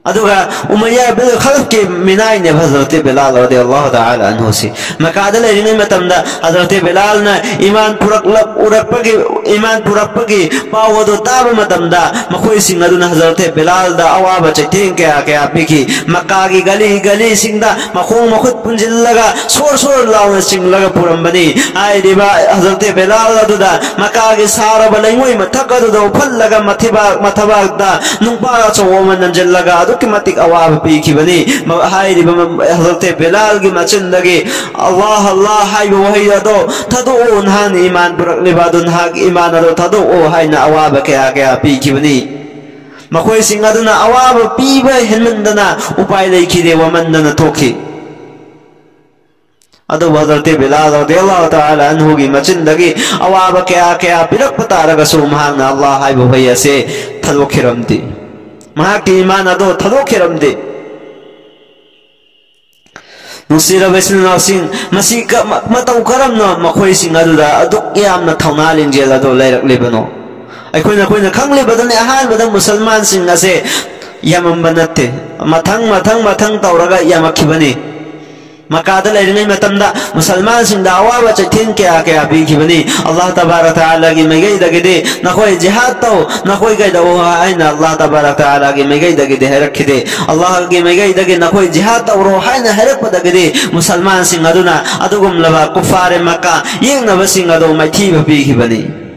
ꯑꯗꯨꯒ ꯎꯃꯩꯌꯥ ꯕꯤꯟ ꯈꯜꯐꯀꯤ ꯃꯤꯅꯥꯏꯅꯦꯕ ꯍꯖꯔꯠ ꯕꯤꯂꯥꯜ ꯔꯗꯤꯌꯜꯂꯥꯍꯨ ꯇꯥꯂꯥ ꯑꯟꯍꯨꯁꯤ꯫ ꯃꯛꯀꯥꯗ ꯂꯩꯔꯤꯉꯩ ꯃꯇꯝꯗ ꯍꯖꯔꯠ ꯕꯤꯂꯥꯜꯅ ꯏꯃꯥꯟ ꯄꯨꯔꯛꯂꯛ-, ꯎꯔꯛꯄꯒꯤ, ꯏꯃꯥꯟ ꯄꯨꯔꯛꯄꯒꯤ ꯄꯥꯎ ꯑꯗꯨ ꯇꯥꯕ ꯃꯇꯝꯗ ꯃꯈꯣꯏꯁꯤꯡ ꯑꯗꯨꯅ ꯍꯖꯔꯠ ꯕꯤꯂꯥꯜꯗ ꯑꯋꯥꯕ ꯆꯩꯊꯦꯡ ꯀꯌꯥ ꯀꯌꯥ ꯄꯤꯈꯤ꯫ ꯃꯛꯀꯥꯒꯤ ꯒꯂꯤ ꯒꯂꯤꯁꯤꯡꯗ ꯃꯈꯣꯡ ꯃꯈꯨꯠ ꯄꯨꯟꯁꯤꯜꯂꯒ ꯁꯣꯔ ꯁꯣꯔ ꯂꯥꯎꯅ ꯆꯤꯡꯂꯒ ꯄꯨꯔꯝꯕꯅꯤ꯫ ꯍꯥꯏꯔꯤꯕ ꯍꯖꯔꯠ ꯕꯤꯂꯥꯜ ꯑꯗꯨꯗ ꯃꯛꯀꯥꯒꯤ ꯁꯥꯔꯕ ꯂꯩꯉꯣꯏ ꯃꯊꯛ ꯑꯗꯨꯗ ꯎꯞꯍꯜꯂꯒ ꯃꯊꯤꯕꯥꯛ, ꯃꯊꯕꯥꯛꯇ ꯅꯨꯡꯄꯥꯛ ꯑꯆꯧꯕ ꯑꯃ ꯅꯝꯖꯤꯜꯂꯒ ꯑꯗꯨꯛꯀꯤ ꯃꯇꯤꯛ ꯑꯋꯥꯕ ꯄꯤꯈꯤꯕꯅꯤ꯫ ꯃ-, ꯍꯥꯏꯔꯤꯕ ꯃ-, ꯍꯖꯔꯠ ꯕꯤꯂꯥꯜꯒꯤ ꯃꯆꯤꯟꯗꯒꯤ "ꯑꯜꯂꯥꯍ, ꯑꯜꯂꯥꯍ" ꯍꯥꯏꯕ ꯋꯥꯍꯩ ꯑꯗꯣ ꯊꯥꯗꯣꯛꯑꯣ, ꯅꯍꯥꯛꯅ ꯏꯃꯥꯟ ꯄꯨꯔꯛꯂꯤꯕ ꯑꯗꯨ ꯅꯍꯥꯛ ꯏꯃꯥꯟ ꯑꯗꯣ ꯊꯥꯗꯣꯛꯑꯣ ꯍꯥꯏꯅ ꯑꯋꯥꯕ ꯀꯌꯥ ꯀꯌꯥ ꯄꯤꯈꯤꯕꯅꯤ꯫ ꯃꯈꯣꯏꯁꯤꯡ ꯑꯗꯨꯅ ꯑꯋꯥꯕ ꯄꯤꯕ ꯍꯦꯟꯃꯟꯗꯅ ꯎꯄꯥꯏ ꯂꯩꯈꯤꯗꯦ, ꯋꯥꯃꯟꯗꯅ ꯊꯣꯛꯈꯤ꯫ ꯑꯗꯨꯕꯨ ꯍꯖꯔꯠ ꯕꯤꯂꯥꯜ ꯔꯗꯤꯌꯜꯂꯥꯍꯨ ꯇꯥꯂꯥ ꯑꯟꯍꯨꯒꯤ ꯃꯆꯤꯟꯗꯒꯤ ꯑꯋꯥꯕ ꯀꯌꯥ ꯀꯌꯥ ꯄꯤꯔꯛꯄ ꯇꯥꯔꯒꯁꯨ ꯃꯍꯥꯛꯅ ꯑꯜꯂꯥꯍ ꯍꯥꯏꯕ ꯋꯥꯍꯩ ꯑꯁꯦ ꯊꯥꯗꯣꯛꯈꯤꯔꯝꯗꯦ꯫ ꯃꯍꯥꯛꯀꯤ ꯏꯃꯥꯟ ꯑꯗꯣ ꯊꯥꯗꯣꯛꯈꯤꯔꯝꯗꯦ꯫ ꯅꯨꯡꯁꯤꯔꯕ ꯏꯆꯤꯟ ꯏꯅꯥꯎꯁꯤꯡ, ꯃꯁꯤ ꯀ-, ꯃ-, ꯃꯇꯧ ꯀꯔꯝꯅ ꯃꯈꯣꯏꯁꯤꯡ ꯑꯗꯨꯗ ꯑꯗꯨꯛ ꯌꯥꯝꯅ ꯊꯧꯅꯥ ꯂꯤꯡꯖꯦꯜ ꯑꯗꯨ ꯂꯩꯔꯛꯂꯤꯕꯅꯣ? ꯑꯩꯈꯣꯏꯅ, ꯑꯩꯈꯣꯏꯅ ꯈꯪꯂꯤꯕꯗꯨꯅꯤ, ꯑꯍꯥꯟꯕꯗ ꯃꯨꯁꯜꯃꯥꯟꯁꯤꯡ ꯑꯁꯦ ꯌꯥꯝꯃꯝꯕ ꯅꯠꯇꯦ꯫ ꯃꯊꯪ, ꯃꯊꯪ, ꯃꯊꯪ ꯇꯧꯔꯒ ꯌꯥꯝꯃꯛꯈꯤꯕꯅꯤ꯫ ꯃꯀꯥꯗ ꯂꯩꯔꯤꯉꯩ ꯃꯇꯝꯗ ꯃꯨꯁꯜꯃꯥꯟꯁꯤꯡꯗ ꯑꯋꯥꯕ ꯆꯩꯊꯦꯡ ꯀꯌꯥ ꯀꯌꯥ ꯄꯤꯈꯤꯕꯅꯤ꯫ ꯑꯜꯂꯥꯍ ꯇꯕꯥꯔꯛ ꯇꯥꯂꯥꯒꯤ ꯃꯥꯏꯀꯩꯗꯒꯤꯗꯤ "ꯅꯈꯣꯏ ꯖꯤꯍꯥꯗ ꯇꯧ, ꯅꯈꯣꯏ ꯀꯩꯗꯧ" ꯍꯥꯏꯅ ꯑꯜꯂꯥꯍ ꯇꯕꯥꯔꯛ ꯇꯥꯂꯥꯒꯤ ꯃꯥꯏꯀꯩꯗꯒꯤꯗꯤ ꯍꯥꯏꯔꯛꯈꯤꯗꯦ꯫ ꯑꯜꯂꯥꯍꯒꯤ ꯃꯥꯏꯀꯩꯗꯒꯤ "ꯅꯈꯣꯏ ꯖꯤꯍꯥꯗ ꯇꯧꯔꯣ" ꯍꯥꯏꯅ ꯍꯥꯏꯔꯛꯄꯗꯒꯤꯗꯤ ꯃꯨꯁꯜꯃꯥꯟꯁꯤꯡ ꯑꯗꯨꯅ ꯑꯗꯨꯒꯨꯝꯂꯕ ꯀꯨꯐꯥꯔꯦ ꯃꯀꯥ ꯌꯦꯛꯅꯕꯁꯤꯡ ꯑꯗꯨ ꯃꯥꯏꯊꯤꯕ ꯄꯤꯈꯤꯕꯅꯤ꯫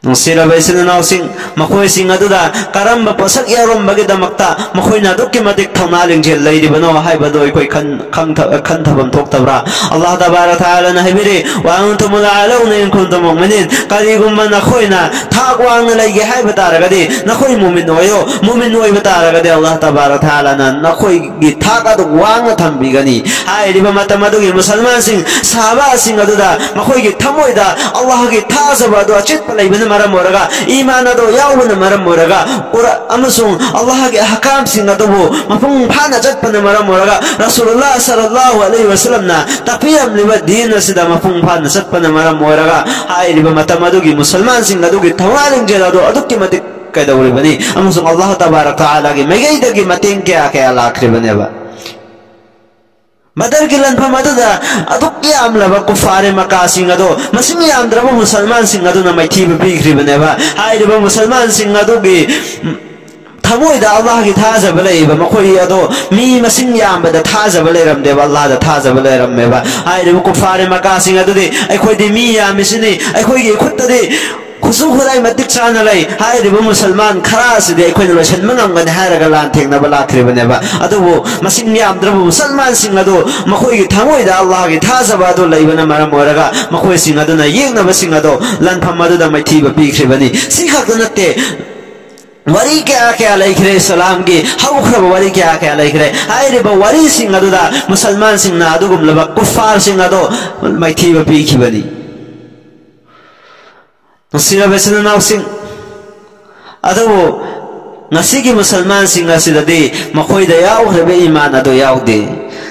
ꯅꯨꯡꯁꯤꯔꯕ ꯏꯆꯤꯟ ꯏꯅꯥꯎꯁꯤꯡ, ꯃꯈꯣꯏꯁꯤꯡ ꯑꯗꯨꯗ ꯀꯔꯝꯕ ꯄꯣꯠꯁꯛ ꯌꯥꯎꯔꯝꯕꯒꯤꯗꯃꯛꯇ ꯃꯈꯣꯏꯅ ꯑꯗꯨꯛꯀꯤ ꯃꯇꯤꯛ ꯊꯧꯅꯥ ꯂꯤꯡꯖꯦꯜ ꯂꯩꯔꯤꯕꯅꯣ ꯍꯥꯏꯕꯗꯨ ꯑꯩꯈꯣꯏ ꯈꯟ-, ꯈꯪꯊ-, ꯈꯟꯊꯐꯝ ꯊꯣꯛꯇꯕ꯭ꯔꯥ? ꯑꯜꯂꯥꯍ ꯇꯕꯥꯔꯛ ꯇꯥꯂꯥꯅ ꯍꯥꯏꯕꯤꯔꯤ, "وأنتم الأعلون إن كنتم مؤمنين"꯫ ꯀꯔꯤꯒꯨꯝꯕ ꯅꯈꯣꯏꯅ ꯊꯥꯛ ꯋꯥꯡꯅ ꯂꯩꯒꯦ ꯍꯥꯏꯕ ꯇꯥꯔꯒꯗꯤ, ꯅꯈꯣꯏ ꯃꯨꯃꯤꯟ ꯑꯣꯏꯌꯣ꯫ ꯃꯨꯃꯤꯟ ꯑꯣꯏꯕ ꯇꯥꯔꯒꯗꯤ ꯑꯜꯂꯥꯍ ꯇꯕꯥꯔꯛ ꯇꯥꯂꯥꯅ ꯅꯈꯣꯏ ꯒꯤ ꯊꯥꯛ ꯑꯗꯨ ꯋꯥꯡꯅ ꯊꯝꯕꯤꯒꯅꯤ꯫ ꯍꯥꯏꯔꯤꯕ ꯃꯇꯝ ꯑꯗꯨꯒꯤ ꯃꯨꯁꯜꯃꯥꯟꯁꯤꯡ, ꯁꯍꯥꯕꯥꯁꯤꯡ ꯑꯗꯨꯗ ꯃꯈꯣꯏꯒꯤ ꯊꯃꯣꯏꯗ ꯑꯜꯂꯥꯍꯒꯤ ꯊꯥꯖꯕ ꯑꯗꯨ ꯑꯆꯦꯠꯄ ꯂꯩꯕꯅ ꯃꯔꯝ ꯑꯣꯏꯔꯒ, ꯏꯃꯥꯟ ꯑꯗꯨ ꯌꯥꯎꯕꯅ ꯃꯔꯝ ꯑꯣꯏꯔꯒ, ꯀꯨꯔ-, ꯑꯃꯁꯨꯡ ꯑꯜꯂꯥꯍꯒꯤ ꯑꯍꯀꯥꯝꯁꯤꯡ ꯑꯗꯨꯕꯨ ꯃꯄꯨꯡ ꯐꯥꯅ ꯆꯠꯄꯅ ꯃꯔꯝ ꯑꯣꯏꯔꯒ, ꯔꯁꯨꯂꯨꯜꯂꯥꯍ ꯁꯜꯂꯜꯂꯥꯍꯨ ꯑꯂꯩꯍꯤ ꯋꯁꯜꯂꯝꯅ ꯇꯥꯛꯄꯤꯔꯝꯂꯤꯕ ꯗꯤꯟ ꯑꯁꯤꯗ ꯃꯄꯨꯡ ꯐꯥꯅ ꯆꯠꯄꯅ ꯃꯔꯝ ꯑꯣꯏꯔꯒ, ꯍꯥꯏꯔꯤꯕ ꯃꯇꯝ ꯑꯗꯨꯒꯤ ꯃꯨꯁꯜꯃꯥꯟꯁꯤꯡ ꯑꯗꯨꯒꯤ ꯊꯧꯅꯥ ꯂꯤꯡꯖꯦꯜ ꯑꯗꯨ ꯑꯗꯨꯛꯀꯤ ꯃꯇꯤꯛ ꯀꯩꯗꯧꯔꯤꯕꯅꯤ, ꯑꯃꯁꯨꯡ ꯑꯜꯂꯥꯍ ꯇꯕꯥꯔꯛ ꯇꯥꯂꯥꯒꯤ ꯃꯥꯏꯀꯩꯗꯒꯤ ꯃꯇꯦꯡ ꯀꯌꯥ ꯀꯌꯥ ꯂꯥꯛꯈ꯭ꯔꯤꯕꯅꯦꯕ꯫ ꯕꯗꯔꯒꯤ ꯂꯥꯟꯐꯝ ꯑꯗꯨꯗ ꯑꯗꯨꯛ ꯌꯥꯝꯂꯕ ꯀꯨꯐꯥꯔꯦ ꯃꯀꯥꯁꯤꯡ ꯑꯗꯣ ꯃꯁꯤꯡ ꯌꯥꯝꯗ꯭ꯔꯕ ꯃꯨꯁꯜꯃꯥꯟꯁꯤꯡ ꯑꯗꯨꯅ ꯃꯥꯏꯊꯤꯕ ꯄꯤꯈ꯭ꯔꯤꯕꯅꯦꯕ꯫ ꯍꯥꯏꯔꯤꯕ ꯃꯨꯁꯜꯃꯥꯟꯁꯤꯡ ꯑꯗꯨꯒꯤ ꯊꯃꯣꯏꯗ ꯑꯜꯂꯥꯍꯒꯤ ꯊꯥꯖꯕ ꯂꯩꯌꯦꯕ꯫ ꯃꯈꯣꯏ ꯑꯗꯣ ꯃꯤ ꯃꯁꯤꯡ ꯌꯥꯝꯕꯗ ꯊꯥꯖꯕ ꯂꯩꯔꯝꯗꯦꯕ, ꯑꯜꯂꯥꯍꯗ ꯊꯥꯖꯕ ꯂꯩꯔꯝꯃꯦꯕ꯫ ꯍꯥꯏꯔꯤꯕ ꯀꯨꯐꯥꯔꯦ ꯃꯀꯥꯁꯤꯡ ꯑꯗꯨꯗꯤ, "ꯑꯩꯈꯣꯏꯗꯤ ꯃꯤ ꯌꯥꯝꯃꯤꯁꯤꯅꯤ, ꯑꯩꯈꯣꯏꯒꯤ ꯈꯨꯠꯇꯗꯤ ꯈꯨꯠꯁꯨ ꯈꯨꯠꯂꯥꯏ ꯃꯇꯤꯛ ꯆꯥꯅ ꯂꯩ꯫ ꯍꯥꯏꯔꯤꯕ ꯃꯨꯁꯜꯃꯥꯟ ꯈꯔ ꯑꯁꯤꯗꯤ ꯑꯩꯈꯣꯏꯅ ꯂꯣꯏꯁꯤꯟꯕ ꯉꯝꯒꯅꯤ" ꯍꯥꯏꯔꯒ ꯂꯥꯟ ꯊꯦꯡꯅꯕ ꯂꯥꯛꯈ꯭ꯔꯤꯕꯅꯦꯕ꯫ ꯑꯗꯨꯕꯨ ꯃꯁꯤꯡ ꯌꯥꯝꯗ꯭ꯔꯕ ꯃꯨꯁꯜꯃꯥꯟꯁꯤꯡ ꯑꯗꯨ ꯃꯈꯣꯏꯒꯤ ꯊꯃꯣꯏꯗ ꯑꯜꯂꯥꯍꯒꯤ ꯊꯥꯖꯕ ꯑꯗꯨ ꯂꯩꯕꯅ ꯃꯔꯝ ꯑꯣꯏꯔꯒ, ꯃꯈꯣꯏꯁꯤꯡ ꯑꯗꯨꯅ ꯌꯦꯛꯅꯕꯁꯤꯡ ꯑꯗꯨ ꯂꯥꯟꯐꯝ ꯑꯗꯨꯗ ꯃꯥꯏꯊꯤꯕ ꯄꯤꯈ꯭ꯔꯤꯕꯅꯤ꯫ ꯁꯤ ꯈꯛꯇ ꯅꯠꯇꯦ, ꯋꯥꯔꯤ ꯀꯌꯥ ꯀꯌꯥ ꯂꯩꯈ꯭ꯔꯦ, ꯏꯁꯂꯥꯝꯒꯤ ꯍꯧꯈ꯭ꯔꯕ ꯋꯥꯔꯤ ꯀꯌꯥ ꯀꯌꯥ ꯂꯩꯈ꯭ꯔꯦ꯫ ꯍꯥꯏꯔꯤꯕ ꯋꯥꯔꯤꯁꯤꯡ ꯑꯗꯨꯗ ꯃꯨꯁꯜꯃꯥꯟꯁꯤꯡꯅ ꯑꯗꯨꯒꯨꯝꯂꯕ ꯀꯨꯐꯥꯔꯁꯤꯡ ꯑꯗꯣ ꯃꯥꯏꯊꯤꯕ ꯄꯤꯈꯤꯕꯅꯤ꯫ ꯅꯨꯡꯁꯤꯔꯕ ꯏꯆꯤꯟ ꯏꯅꯥꯎꯁꯤꯡ, ꯑꯗꯨꯕꯨ ꯉꯁꯤꯒꯤ ꯃꯨꯁꯜꯃꯥꯟꯁꯤꯡ ꯑꯁꯤꯗꯗꯤ ꯃꯈꯣꯏꯗ ꯌꯥꯎꯈ꯭ꯔꯤꯕ ꯏꯃꯥꯟ ꯑꯗꯨ ꯌꯥꯎꯗꯦ꯫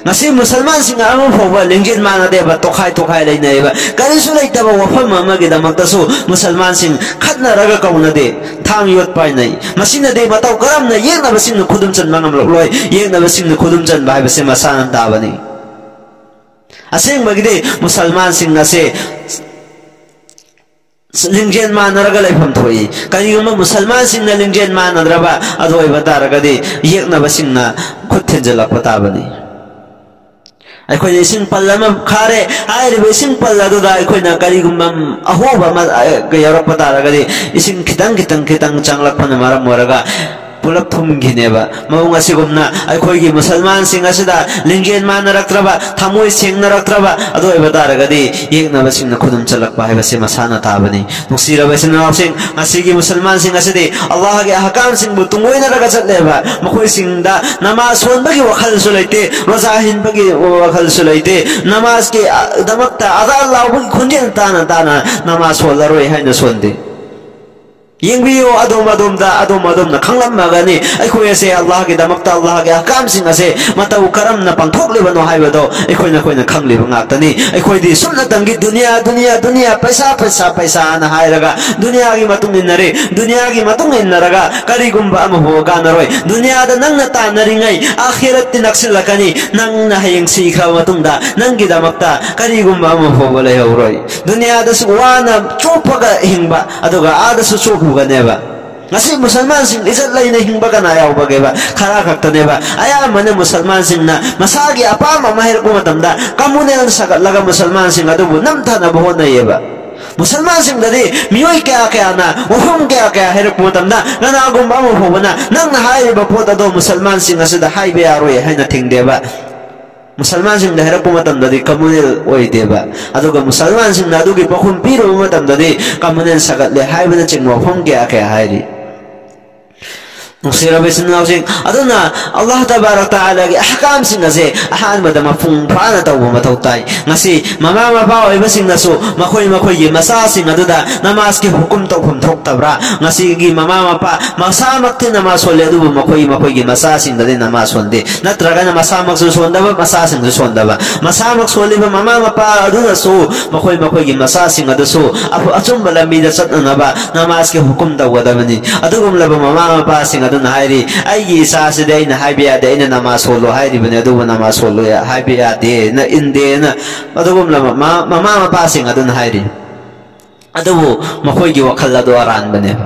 ꯉꯁꯤ ꯃꯨꯁꯜꯃꯥꯟꯁꯤꯡ ꯑꯃ ꯐꯥꯎꯕ ꯂꯤꯡꯖꯦꯜ ꯃꯥꯟꯅꯗꯦꯕ, ꯇꯣꯈꯥꯏ ꯇꯣꯈꯥꯏ ꯂꯩꯅꯩꯕ꯫ ꯀꯔꯤꯁꯨ ꯂꯩꯇꯕ ꯋꯥꯐꯝ ꯑꯃꯒꯤꯗꯃꯛꯇꯁꯨ ꯃꯨꯁꯜꯃꯥꯟꯁꯤꯡ ꯈꯠꯅꯔꯒ ꯀꯧꯅꯗꯦ, ꯊꯥꯡ ꯌꯣꯠ ꯄꯥꯏꯅꯩ꯫ ꯃꯁꯤꯅꯗꯤ ꯃꯇꯧ ꯀꯔꯝꯅ ꯌꯦꯛꯅꯕꯁꯤꯡꯅ ꯈꯨꯗꯨꯝ ꯆꯟꯕ ꯉꯝꯂꯛꯂꯣꯏ? ꯌꯦꯛꯅꯕꯁꯤꯡꯅ ꯈꯨꯗꯨꯝ ꯆꯟꯕ ꯍꯥꯏꯕꯁꯤ ꯃꯁꯥꯅ ꯇꯥꯕꯅꯤ꯫ ꯑꯁꯦꯡꯕꯒꯤꯗꯤ ꯃꯨꯁꯜꯃꯥꯟꯁꯤꯡ ꯑꯁꯦ ꯂꯤꯡꯖꯦꯜ ꯃꯥꯟꯅꯔꯒ ꯂꯩꯐꯝ ꯊꯣꯛꯏ꯫ ꯀꯔꯤꯒꯨꯝꯕ ꯃꯨꯁꯜꯃꯥꯟꯁꯤꯡꯅ ꯂꯤꯡꯖꯦꯜ ꯃꯥꯟꯅꯗ꯭ꯔꯕ ꯑꯗꯨ ꯑꯣꯏꯕ ꯇꯥꯔꯒꯗꯤ, ꯌꯦꯛꯅꯕꯁꯤꯡꯅ ꯈꯨꯠ ꯊꯤꯟꯖꯤꯜꯂꯛꯄ ꯇꯥꯕꯅꯤ꯫ ꯑꯩꯈꯣꯏꯅ ꯏꯁꯤꯡ ꯄꯜ ꯑꯃ ꯈꯥꯔꯦ꯫ ꯍꯥꯏꯔꯤꯕ ꯏꯁꯤꯡ ꯄꯜ ꯑꯗꯨꯗ ꯑꯩꯈꯣꯏꯅ ꯀꯔꯤꯒꯨꯝꯕ ꯑꯍꯣꯕ ꯑꯃ, ꯑ, ꯌꯥꯎꯔꯛꯄ ꯇꯥꯔꯒꯗꯤ, ꯏꯁꯤꯡ ꯈꯤꯇꯪ ꯈꯤꯇꯪ ꯈꯤꯇꯪ ꯆꯪꯂꯛꯄꯅ ꯃꯔꯝ ꯑꯣꯏꯔꯒ ꯄꯨꯂꯞ ꯊꯨꯝꯈꯤꯅꯦꯕ꯫ ꯃꯑꯣꯡ ꯑꯁꯤꯒꯨꯝꯅ ꯑꯩꯈꯣꯏꯒꯤ ꯃꯨꯁꯜꯃꯥꯟꯁꯤꯡ ꯑꯁꯤꯗ ꯂꯤꯡꯖꯦꯜ ꯃꯥꯟꯅꯔꯛꯇ꯭ꯔꯕ, ꯊꯃꯣꯏ ꯁꯦꯡꯅꯔꯛꯇ꯭ꯔꯕ ꯑꯗꯨ ꯑꯣꯏꯕ ꯇꯥꯔꯒꯗꯤ, ꯌꯦꯛꯅꯕꯁꯤꯡꯅ ꯈꯨꯗꯨꯝ ꯆꯜꯂꯛꯄ ꯍꯥꯏꯕꯁꯤ ꯃꯁꯥꯅ ꯇꯥꯕꯅꯤ꯫ ꯅꯨꯡꯁꯤꯔꯕ ꯏꯆꯤꯟ ꯏꯅꯥꯎꯁꯤꯡ, ꯉꯁꯤꯒꯤ ꯃꯨꯁꯜꯃꯥꯟꯁꯤꯡ ꯑꯁꯤꯗꯤ ꯑꯜꯂꯥꯍꯒꯤ ꯑꯍꯀꯥꯝꯁꯤꯡꯕꯨ ꯇꯨꯡꯑꯣꯏꯅꯔꯒ ꯆꯠꯂꯦꯕ꯫ ꯃꯈꯣꯏꯁꯤꯡꯗ ꯅꯃꯥꯖ ꯁꯣꯟꯕꯒꯤ ꯋꯥꯈꯜꯁꯨ ꯂꯩꯇꯦ, ꯔꯣꯖꯥ ꯍꯤꯟꯕꯒꯤ ꯋꯥꯈꯜꯁꯨ ꯂꯩꯇꯦ꯫ ꯅꯃꯥꯖꯀꯤ, ꯑ, ꯗꯃꯛꯇ ꯑꯗꯥ ꯂꯥꯎꯕꯒꯤ ꯈꯣꯟꯖꯦꯜ ꯇꯥꯅ ꯇꯥꯅ ꯅꯃꯥꯖ ꯁꯣꯜꯂꯔꯣꯏ ꯍꯥꯏꯅ ꯁꯣꯟꯗꯦ꯫ ꯌꯦꯡꯕꯤꯌꯨ, ꯑꯗꯣꯝ ꯑꯗꯣꯝꯗ, ꯑꯗꯣꯝ ꯑꯗꯣꯝꯅ ꯈꯪꯂꯝꯃꯒꯅꯤ, ꯑꯩꯈꯣꯏ ꯑꯁꯦ ꯑꯜꯂꯥꯍꯒꯤꯗꯃꯛꯇ ꯑꯜꯂꯥꯍꯒꯤ ꯑꯍꯀꯥꯝꯁꯤꯡ ꯑꯁꯦ ꯃꯇꯧ ꯀꯔꯝꯅ ꯄꯥꯡꯊꯣꯛꯂꯤꯕꯅꯣ ꯍꯥꯏꯕꯗꯣ ꯑꯩꯈꯣꯏꯅ, ꯑꯩꯈꯣꯏꯅ ꯈꯪꯂꯤꯕ ꯉꯥꯛꯇꯅꯤ꯫ ꯑꯩꯈꯣꯏꯗꯤ ꯁꯨꯞꯅꯇꯪꯒꯤ ꯗꯨꯅꯤꯌꯥ, ꯗꯨꯅꯤꯌꯥ, ꯗꯨꯅꯤꯌꯥ, ꯄꯩꯁꯥ, ꯄꯩꯁꯥ, ꯄꯩꯁꯥ ꯍꯥꯏꯅ ꯍꯥꯏꯔꯒ ꯗꯨꯅꯤꯌꯥꯒꯤ ꯃꯇꯨꯡ ꯏꯟꯅꯔꯦ꯫ ꯗꯨꯅꯤꯌꯥꯒꯤ ꯃꯇꯨꯡ ꯏꯟꯅꯔꯒ ꯀꯔꯤꯒꯨꯝꯕ ꯑꯃ ꯐꯥꯎꯕ ꯀꯥꯟꯅꯔꯣꯏ꯫ ꯗꯨꯅꯤꯌꯥꯗ ꯅꯪꯅ ꯇꯥꯟꯅꯔꯤꯉꯩ ꯑꯥꯈꯤꯔꯠꯇꯤ ꯅꯛꯁꯤꯜꯂꯛꯀꯅꯤ꯫ ꯅꯪꯅ ꯍꯌꯦꯡ ꯁꯤꯈ꯭ꯔꯕ ꯃꯇꯨꯡꯗ ꯅꯪꯒꯤꯗꯃꯛꯇ ꯀꯔꯤꯒꯨꯝꯕ ꯑꯃ ꯐꯥꯎꯕ ꯂꯩꯍꯧꯔꯣꯏ꯫ ꯗꯨꯅꯤꯌꯥꯗꯁꯨ ꯋꯥꯅ ꯆꯣꯞꯄꯒ ꯍꯤꯡꯕ, ꯑꯗꯨꯒ ꯑꯥꯗꯁꯨ ꯆꯣꯞꯂꯨꯒꯅꯦꯕ꯫ ꯉꯁꯤ ꯃꯨꯁꯜꯃꯥꯟꯁꯤꯡ ꯏꯖꯠ ꯂꯩꯅ ꯍꯤꯡꯕ ꯀꯅꯥ ꯌꯥꯎꯕꯒꯦꯕ? ꯈꯔ ꯈꯛꯇꯅꯦꯕ꯫ ꯑꯌꯥꯝꯕꯅ ꯃꯨꯁꯜꯃꯥꯟꯁꯤꯡꯅ ꯃꯁꯥꯒꯤ ꯑꯄꯥꯝꯕ ꯑꯃ ꯍꯥꯏꯔꯛꯄ ꯃꯇꯝꯗ ꯀꯝꯃꯨꯅꯦꯜ ꯁꯥꯒꯠꯂꯒ ꯃꯨꯁꯜꯃꯥꯟꯁꯤꯡ ꯑꯗꯨꯕꯨ ꯅꯝꯊꯅꯕ ꯍꯣꯠꯅꯩꯌꯦꯕ꯫ ꯃꯨꯁꯜꯃꯥꯟꯁꯤꯡꯗꯗꯤ ꯃꯤꯑꯣꯏ ꯀꯌꯥ ꯀꯌꯥꯅ ꯋꯥꯐꯝ ꯀꯌꯥ ꯀꯌꯥ ꯍꯥꯏꯔꯛꯄ ꯃꯇꯝꯗ, ꯀꯅꯥꯒꯨꯝꯕ ꯑꯃ ꯐꯥꯎꯕꯅ ꯅꯪꯅ ꯍꯥꯏꯔꯤꯕ ꯄꯣꯠ ꯑꯗꯣ ꯃꯨꯁꯜꯃꯥꯟꯁꯤꯡ ꯑꯁꯤꯗ ꯍꯥꯏꯕ ꯌꯥꯔꯣꯏ ꯍꯥꯏꯅ ꯊꯤꯡꯗꯦꯕ꯫ ꯃꯨꯁꯜꯃꯥꯟꯁꯤꯡꯗ ꯍꯥꯏꯔꯛꯄ ꯃꯇꯝꯗꯗꯤ ꯀꯝꯃꯨꯅꯦꯜ ꯑꯣꯏꯗꯦꯕ꯫ ꯑꯗꯨꯒ ꯃꯨꯁꯜꯃꯥꯟꯁꯤꯡꯅ ꯑꯗꯨꯒꯤ ꯄꯥꯎꯈꯨꯝ ꯄꯤꯔꯨꯕ ꯃꯇꯝꯗꯗꯤ ꯀꯝꯃꯨꯅꯦꯜ ꯁꯥꯒꯠꯂꯦ ꯍꯥꯏꯕꯅꯆꯤꯡꯕ ꯋꯥꯐꯝ ꯀꯌꯥ ꯀꯌꯥ ꯍꯥꯏꯔꯤ꯫ ꯅꯨꯡꯁꯤꯔꯕ ꯏꯆꯤꯟ ꯏꯅꯥꯎꯁꯤꯡ, ꯑꯗꯨꯅ ꯑꯜꯂꯥꯍ ꯇꯕꯥꯔꯛ ꯇꯥꯂꯥꯒꯤ ꯑꯍꯀꯥꯝꯁꯤꯡ ꯑꯁꯦ ꯑꯍꯥꯟꯕꯗ ꯃꯄꯨꯡ ꯐꯥꯅ ꯇꯧꯕ ꯃꯊꯧ ꯇꯥꯏ꯫ ꯉꯁꯤ ꯃꯃꯥ ꯃꯄꯥ ꯑꯣꯏꯕꯁꯤꯡꯅꯁꯨ ꯃꯈꯣꯏ ꯃꯈꯣꯏꯒꯤ ꯃꯆꯥꯁꯤꯡ ꯑꯗꯨꯗ ꯅꯃꯥꯖꯀꯤ ꯍꯨꯀꯨꯝ ꯇꯧꯐꯝ ꯊꯣꯛꯇꯕ꯭ꯔꯥ? ꯉꯁꯤꯒꯤ ꯃꯃꯥ ꯃꯄꯥ ꯃꯁꯥꯃꯛꯇꯤ ꯅꯃꯥꯖ ꯁꯣꯜꯂꯤ, ꯑꯗꯨꯕꯨ ꯃꯈꯣꯏ ꯃꯈꯣꯏꯒꯤ ꯃꯆꯥꯁꯤꯡꯗꯗꯤ ꯅꯃꯥꯖ ꯁꯣꯟꯗꯦ, ꯅꯠꯇ꯭ꯔꯒꯅ ꯃꯁꯥꯃꯛꯁꯨ ꯁꯣꯟꯗꯕ, ꯃꯆꯥꯁꯤꯡꯁꯨ ꯁꯣꯟꯗꯕ꯫ ꯃꯁꯥꯃꯛ ꯁꯣꯜꯂꯤꯕ ꯃꯃꯥ ꯃꯄꯥ ꯑꯗꯨꯅꯁꯨ ꯃꯈꯣꯏ ꯃꯈꯣꯏꯒꯤ ꯃꯆꯥꯁꯤꯡ ꯑꯗꯨꯁꯨ ꯑꯐ-, ꯑꯆꯨꯝꯕ ꯂꯝꯕꯤꯗ ꯆꯠꯅꯅꯕ ꯅꯃꯥꯖꯀꯤ ꯍꯨꯀꯨꯝ ꯇꯧꯒꯗꯕꯅꯤ꯫ ꯑꯗꯨꯒꯨꯝꯂꯕ ꯃꯃꯥ ꯃꯄꯥꯁꯤꯡ ꯑꯗꯨꯅ ꯍꯥꯏꯔꯤ, "ꯑꯩꯒꯤ ꯏꯆꯥꯁꯤꯗꯤ ꯑꯩꯅ ꯍꯥꯏꯕ ꯌꯥꯗꯦ, ꯑꯩꯅ ꯅꯃꯥꯖ ꯁꯣꯜꯂꯣ ꯍꯥꯏꯔꯤꯕꯅꯤ, ꯑꯗꯨꯕꯨ ꯅꯃꯥꯖ ꯁꯣꯜꯂꯣ ꯍꯥꯏꯕ ꯌꯥꯗꯦꯅ, ꯏꯟꯗꯦꯅ"꯫ ꯑꯗꯨꯒꯨꯝꯂꯕ ꯃ-, ꯃꯃꯥ ꯃꯄꯥꯁꯤꯡ ꯑꯗꯨꯅ ꯍꯥꯏꯔꯤ꯫ ꯑꯗꯨꯕꯨ ꯃꯈꯣꯏꯒꯤ ꯋꯥꯈꯜ ꯑꯗꯨ ꯑꯔꯥꯟꯕꯅꯦꯕ꯫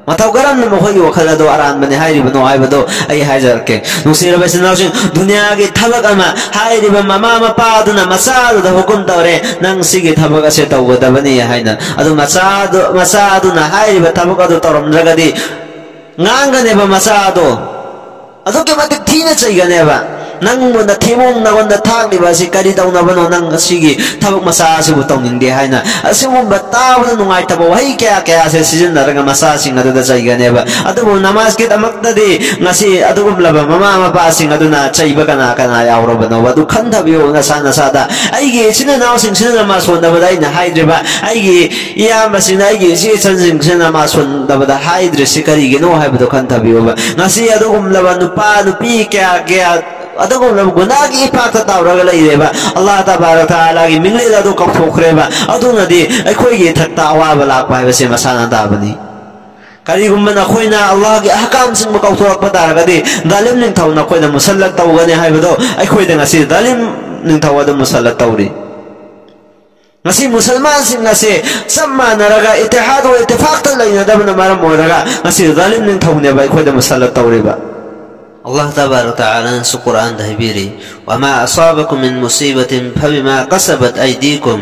ꯃꯇꯧ ꯀꯔꯝꯅ ꯃꯈꯣꯏꯒꯤ ꯋꯥꯈꯜ ꯑꯗꯨ ꯑꯔꯥꯟꯕꯅꯦ ꯍꯥꯏꯔꯤꯕꯅꯣ ꯍꯥꯏꯕꯗꯨ ꯑꯩ ꯍꯥꯏꯖꯔꯛꯀꯦ꯫ ꯅꯨꯡꯁꯤꯔꯕ ꯏꯆꯤꯟ ꯏꯅꯥꯎꯁꯤꯡ, ꯗꯨꯅꯤꯌꯥꯒꯤ ꯊꯕꯛ ꯑꯃ ꯍꯥꯏꯔꯤꯕ ꯃꯃꯥ ꯃꯄꯥ ꯑꯗꯨꯅ ꯃꯆꯥ ꯑꯗꯨꯗ ꯍꯨꯀꯨꯝ ꯇꯧꯔꯦ, "ꯅꯪ ꯁꯤꯒꯤ ꯊꯕꯛ ꯑꯁꯦ ꯇꯧꯒꯗꯕꯅꯤ" ꯍꯥꯏꯅ꯫ ꯑꯗꯨ ꯃꯆꯥ ꯑꯗꯨ, ꯃꯆꯥ ꯑꯗꯨꯅ ꯍꯥꯏꯔꯤꯕ ꯊꯕꯛ ꯑꯗꯨ ꯇꯧꯔꯝꯗ꯭ꯔꯒꯗꯤ ꯉꯥꯡꯒꯅꯦꯕ ꯃꯆꯥ ꯑꯗꯣ꯫ ꯑꯗꯨꯛꯀꯤ ꯃꯇꯤꯛ ꯊꯤꯅ ꯆꯩꯒꯅꯦꯕ꯫ "ꯅꯪꯕꯨ ꯅꯊꯤꯕꯣꯡ ꯅꯉꯣꯟꯗ ꯊꯥꯛꯂꯤꯕ ꯑꯁꯤ ꯀꯔꯤ ꯇꯧꯅꯕꯅꯣ? ꯅꯪ ꯑꯁꯤꯒꯤ ꯊꯕꯛ ꯃꯆꯥ ꯑꯁꯤꯕꯨ ꯇꯧꯅꯤꯡꯗꯦ" ꯍꯥꯏꯅ꯫ ꯑꯁꯤꯒꯨꯝꯕ ꯇꯥꯕꯗ ꯅꯨꯡꯉꯥꯏꯇꯕ ꯋꯥꯍꯩ ꯀꯌꯥ ꯀꯌꯥꯁꯦ ꯁꯤꯖꯤꯟꯅꯔꯒ ꯃꯆꯥꯁꯤꯡ ꯑꯗꯨꯗ ꯆꯩꯒꯅꯦꯕ꯫ ꯑꯗꯨꯕꯨ ꯅꯃꯥꯖꯀꯤꯗꯃꯛꯇꯗꯤ ꯉꯁꯤ ꯑꯗꯨꯒꯨꯝꯂꯕ ꯃꯃꯥ ꯃꯄꯥꯁꯤꯡ ꯑꯗꯨꯅ ꯆꯩꯕ ꯀꯅꯥ ꯀꯅꯥ ꯌꯥꯎꯔꯕꯅꯣꯕ? ꯑꯗꯨ ꯈꯟꯊꯕꯤꯌꯨ ꯅꯁꯥ ꯅꯁꯥꯗ꯫ ꯑꯩꯒꯤ ꯏꯆꯤꯟ ꯏꯅꯥꯎꯁꯤꯡꯁꯤꯅ ꯅꯃꯥꯖ ꯁꯣꯟꯗꯕꯗ ꯑꯩꯅ ꯍꯥꯏꯗ꯭ꯔꯤꯕ, ꯑꯩꯒꯤ ꯏꯌꯥꯝꯕꯁꯤꯡꯅ, ꯑꯩꯒꯤ ꯏꯆꯦ ꯏꯆꯟꯁꯤꯡꯁꯤꯅ ꯅꯃꯥꯖ ꯁꯣꯟꯗꯕꯗ ꯍꯥꯏꯗ꯭ꯔꯤꯁꯤ ꯀꯔꯤꯒꯤꯅꯣ ꯍꯥꯏꯕꯗꯨ ꯈꯟꯊꯕꯤꯌꯨꯕ꯫ ꯉꯁꯤ ꯑꯗꯨꯒꯨꯝꯂꯕ ꯅꯨꯄꯥ ꯅꯨꯄꯤ ꯀꯌꯥ ꯀꯌꯥ ꯑꯗꯨꯒꯨꯝꯂꯕ ꯒꯨꯅꯥꯒꯤ ꯏꯄꯥꯛꯇ ꯇꯥꯎꯔꯒ ꯂꯩꯔꯦꯕ꯫ ꯑꯜꯂꯥꯍ ꯇꯕꯥꯔꯛ ꯇꯥꯂꯥꯒꯤ ꯃꯤꯡꯂꯦꯟ ꯑꯗꯨ ꯀꯥꯎꯊꯣꯛꯈ꯭ꯔꯦꯕ꯫ ꯑꯗꯨꯅꯗꯤ ꯑꯩꯈꯣꯏꯒꯤ ꯏꯊꯛꯇ ꯑꯋꯥꯕ ꯂꯥꯛꯄ ꯍꯥꯏꯕꯁꯤ ꯃꯁꯥꯅ ꯇꯥꯕꯅꯤ꯫ ꯀꯔꯤꯒꯨꯝꯕ ꯅꯈꯣꯏꯅ ꯑꯜꯂꯥꯍꯒꯤ ꯑꯍꯀꯥꯝꯁꯤꯡꯕꯨ ꯀꯥꯎꯊꯣꯔꯛꯄ ꯇꯥꯔꯒꯗꯤ, ꯖꯥꯂꯤꯝ ꯅꯤꯡꯊꯧ ꯅꯈꯣꯏꯗ ꯃꯨꯁꯜꯂꯠ ꯇꯧꯒꯅꯤ ꯍꯥꯏꯕꯗꯣ ꯑꯩꯈꯣꯏꯗ ꯉꯁꯤ ꯖꯥꯂꯤꯝ ꯅꯤꯡꯊꯧ ꯑꯗꯨ ꯃꯨꯁꯜꯂꯠ ꯇꯧꯔꯤ꯫ ꯉꯁꯤ ꯃꯨꯁꯜꯃꯥꯟꯁꯤꯡ ꯑꯁꯤ ꯆꯞ ꯃꯥꯟꯅꯔꯒ ꯏꯠꯇꯤꯍꯥꯗ ꯋꯥ ꯏꯠꯇꯤꯐꯥꯛꯇ ꯂꯩꯅꯗꯕꯅ ꯃꯔꯝ ꯑꯣꯏꯔꯒ ꯉꯁꯤ ꯖꯥꯂꯤꯝ ꯅꯤꯡꯊꯧꯅꯦꯕ ꯑꯩꯈꯣꯏꯗ ꯃꯨꯁꯜꯂꯠ ꯇꯧꯔꯤꯕ꯫ ꯑꯜꯂꯥꯍ ꯇꯕꯥꯔꯛ ꯇꯥꯂꯥꯅꯁꯨ ꯀꯨꯔꯥꯟꯗ ꯍꯥꯏꯕꯤꯔꯤ, "وما أصابكم من مصيبة فبما كسبت أيديكم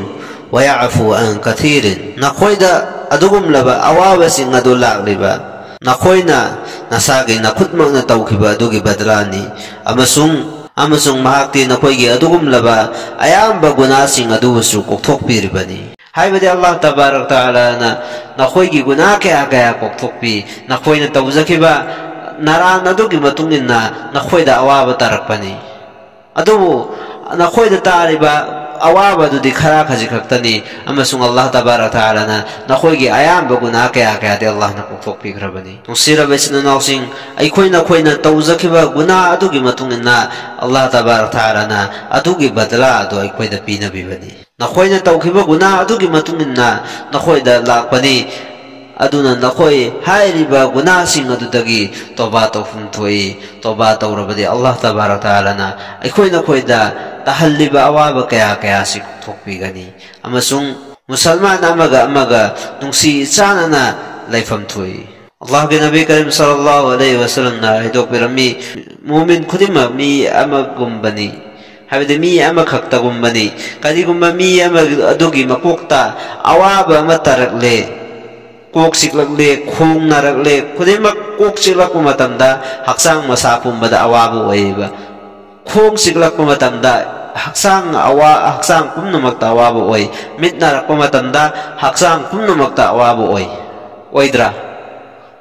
ويعفو عن كثير." ꯅꯈꯣꯏꯗ ꯑꯗꯨꯒꯨꯝꯂꯕ ꯑꯋꯥꯕꯁꯤꯡ ꯑꯗꯨ ꯂꯥꯛꯂꯤꯕ ꯅꯈꯣꯏꯅ ꯅꯁꯥꯒꯤ ꯅꯈꯨꯠꯃꯛꯅ ꯇꯧꯈꯤꯕ ꯑꯗꯨꯒꯤ ꯕꯗꯂꯥꯅꯤ, ꯑꯃꯁꯨꯡ, ꯑꯃꯁꯨꯡ ꯃꯍꯥꯛꯇꯤ ꯅꯈꯣꯏꯒꯤ ꯑꯗꯨꯒꯨꯝꯂꯕ ꯑꯌꯥꯝꯕ ꯒꯨꯅꯥꯁꯤꯡ ꯑꯗꯨꯕꯨꯁꯨ ꯀꯣꯛꯊꯣꯛꯄꯤꯔꯤꯕꯅꯤ꯫ ꯍꯥꯏꯕꯗꯤ ꯑꯜꯂꯥꯍ ꯇꯕꯥꯔꯛ ꯇꯥꯂꯥꯅ ꯅꯈꯣꯏꯒꯤ ꯒꯨꯅꯥ ꯀꯌꯥ ꯀꯌꯥ ꯀꯣꯛꯊꯣꯛꯄꯤ, ꯅꯈꯣꯏꯅ ꯇꯧꯖꯈꯤꯕ ꯅꯔꯥꯟ ꯑꯗꯨꯒꯤ ꯃꯇꯨꯡ ꯏꯟꯅ ꯅꯈꯣꯏꯗ ꯑꯋꯥꯕ ꯇꯥꯔꯛꯄꯅꯤ꯫ ꯑꯗꯨꯕꯨ ꯅꯈꯣꯏꯗ ꯇꯥꯔꯤꯕ ꯑꯋꯥꯕ ꯑꯗꯨꯗꯤ ꯈꯔ ꯈꯖꯤꯛ ꯈꯛꯇꯅꯤ, ꯑꯃꯁꯨꯡ ꯑꯜꯂꯥꯍ ꯇꯕꯥꯔꯛ ꯇꯥꯂꯥꯅ ꯅꯈꯣꯏꯒꯤ ꯑꯌꯥꯝꯕ ꯒꯨꯅꯥ ꯀꯌꯥ ꯀꯌꯥꯗꯤ ꯑꯜꯂꯥꯍꯅ ꯀꯣꯛꯊꯣꯛꯄꯤꯈ꯭ꯔꯕꯅꯤ꯫ ꯅꯨꯡꯁꯤꯔꯕ ꯏꯆꯤꯟ ꯏꯅꯥꯎꯁꯤꯡ, ꯑꯩꯈꯣꯏ ꯅꯈꯣꯏꯅ ꯇꯧꯖꯈꯤꯕ ꯒꯨꯅꯥ ꯑꯗꯨꯒꯤ ꯃꯇꯨꯡ ꯏꯟꯅ ꯑꯜꯂꯥꯍ ꯇꯕꯥꯔꯛ ꯇꯥꯂꯥꯅ ꯑꯗꯨꯒꯤ ꯕꯗꯂꯥ ꯑꯗꯨ ꯑꯩꯈꯣꯏꯗ ꯄꯤꯅꯕꯤꯕꯅꯤ꯫ ꯅꯈꯣꯏꯅ ꯇꯧꯈꯤꯕ ꯒꯨꯅꯥ ꯑꯗꯨꯒꯤ ꯃꯇꯨꯡ ꯏꯟꯅ ꯅꯈꯣꯏꯗ ꯂꯥꯛꯄꯅꯤ꯫ ꯑꯗꯨꯅ ꯅꯈꯣꯏ ꯍꯥꯏꯔꯤꯕ ꯒꯨꯅꯥꯁꯤꯡ ꯑꯗꯨꯗꯒꯤ ꯇꯧꯕꯥ ꯇꯧꯐꯝ ꯊꯣꯛꯏ꯫ ꯇꯧꯕꯥ ꯇꯧꯔꯕꯗꯤ ꯑꯜꯂꯥꯍ ꯇꯕꯥꯔꯛ ꯇꯥꯂꯥꯅ ꯑꯩꯈꯣꯏ ꯅꯈꯣꯏꯗ ꯇꯥꯍꯜꯂꯤꯕ ꯑꯋꯥꯕ ꯀꯌꯥ ꯀꯌꯥꯁꯤ ꯀꯣꯛꯊꯣꯛꯄꯤꯒꯅꯤ, ꯑꯃꯁꯨꯡ ꯃꯨꯁꯜꯃꯥꯟ ꯑꯃꯒ ꯑꯃꯒ ꯅꯨꯡꯁꯤ ꯆꯥꯟꯅꯅ ꯂꯩꯐꯝ ꯊꯣꯛꯏ꯫ ꯑꯜꯂꯥꯍꯒꯤ ꯅꯕꯤ ꯀꯔꯤꯝ ꯁꯜꯂꯜꯂꯥꯍꯨ ꯑꯂꯩꯍꯤ ꯋꯁꯜꯂꯝꯅ ꯍꯥꯏꯗꯣꯛꯄꯤꯔꯝꯃꯤ, ꯃꯨꯃꯤꯟ ꯈꯨꯗꯤꯡꯃꯛ ꯃꯤ ꯑꯃꯒꯨꯝꯕꯅꯤ, ꯍꯥꯏꯕꯗꯤ ꯃꯤ ꯑꯃꯈꯛꯇꯒꯨꯝꯕꯅꯤ꯫ ꯀꯔꯤꯒꯨꯝꯕ ꯃꯤ ꯑꯃ ꯑꯗꯨꯒꯤ ꯃꯀꯣꯛꯇ ꯑꯋꯥꯕ ꯑꯃ ꯇꯥꯔꯛꯂꯦ, ꯀꯣꯛ ꯆꯤꯛꯂꯛꯂꯦ, ꯈꯣꯡ ꯅꯥꯔꯛꯂꯦ, ꯈꯨꯗꯤꯡꯃꯛ ꯀꯣꯛ ꯆꯤꯛꯂꯛꯄ ꯃꯇꯝꯗ ꯍꯛꯆꯥꯡ ꯃꯁꯥ ꯄꯨꯝꯕꯗ ꯑꯋꯥꯕ ꯑꯣꯏꯌꯦꯕ꯫ ꯈꯣꯡ ꯆꯤꯛꯂꯛꯄ ꯃꯇꯝꯗ ꯍꯛꯆꯥꯡ ꯑꯋꯥ-, ꯍꯛꯆꯥꯡ ꯄꯨꯝꯅꯃꯛꯇ ꯑꯋꯥꯕ ꯑꯣꯏ꯫ ꯃꯤꯠ ꯅꯥꯔꯛꯄ ꯃꯇꯝꯗ ꯍꯛꯆꯥꯡ ꯄꯨꯝꯅꯃꯛꯇ ꯑꯋꯥꯕ ꯑꯣꯏ꯫ ꯑꯣꯏꯗ꯭ꯔꯥ?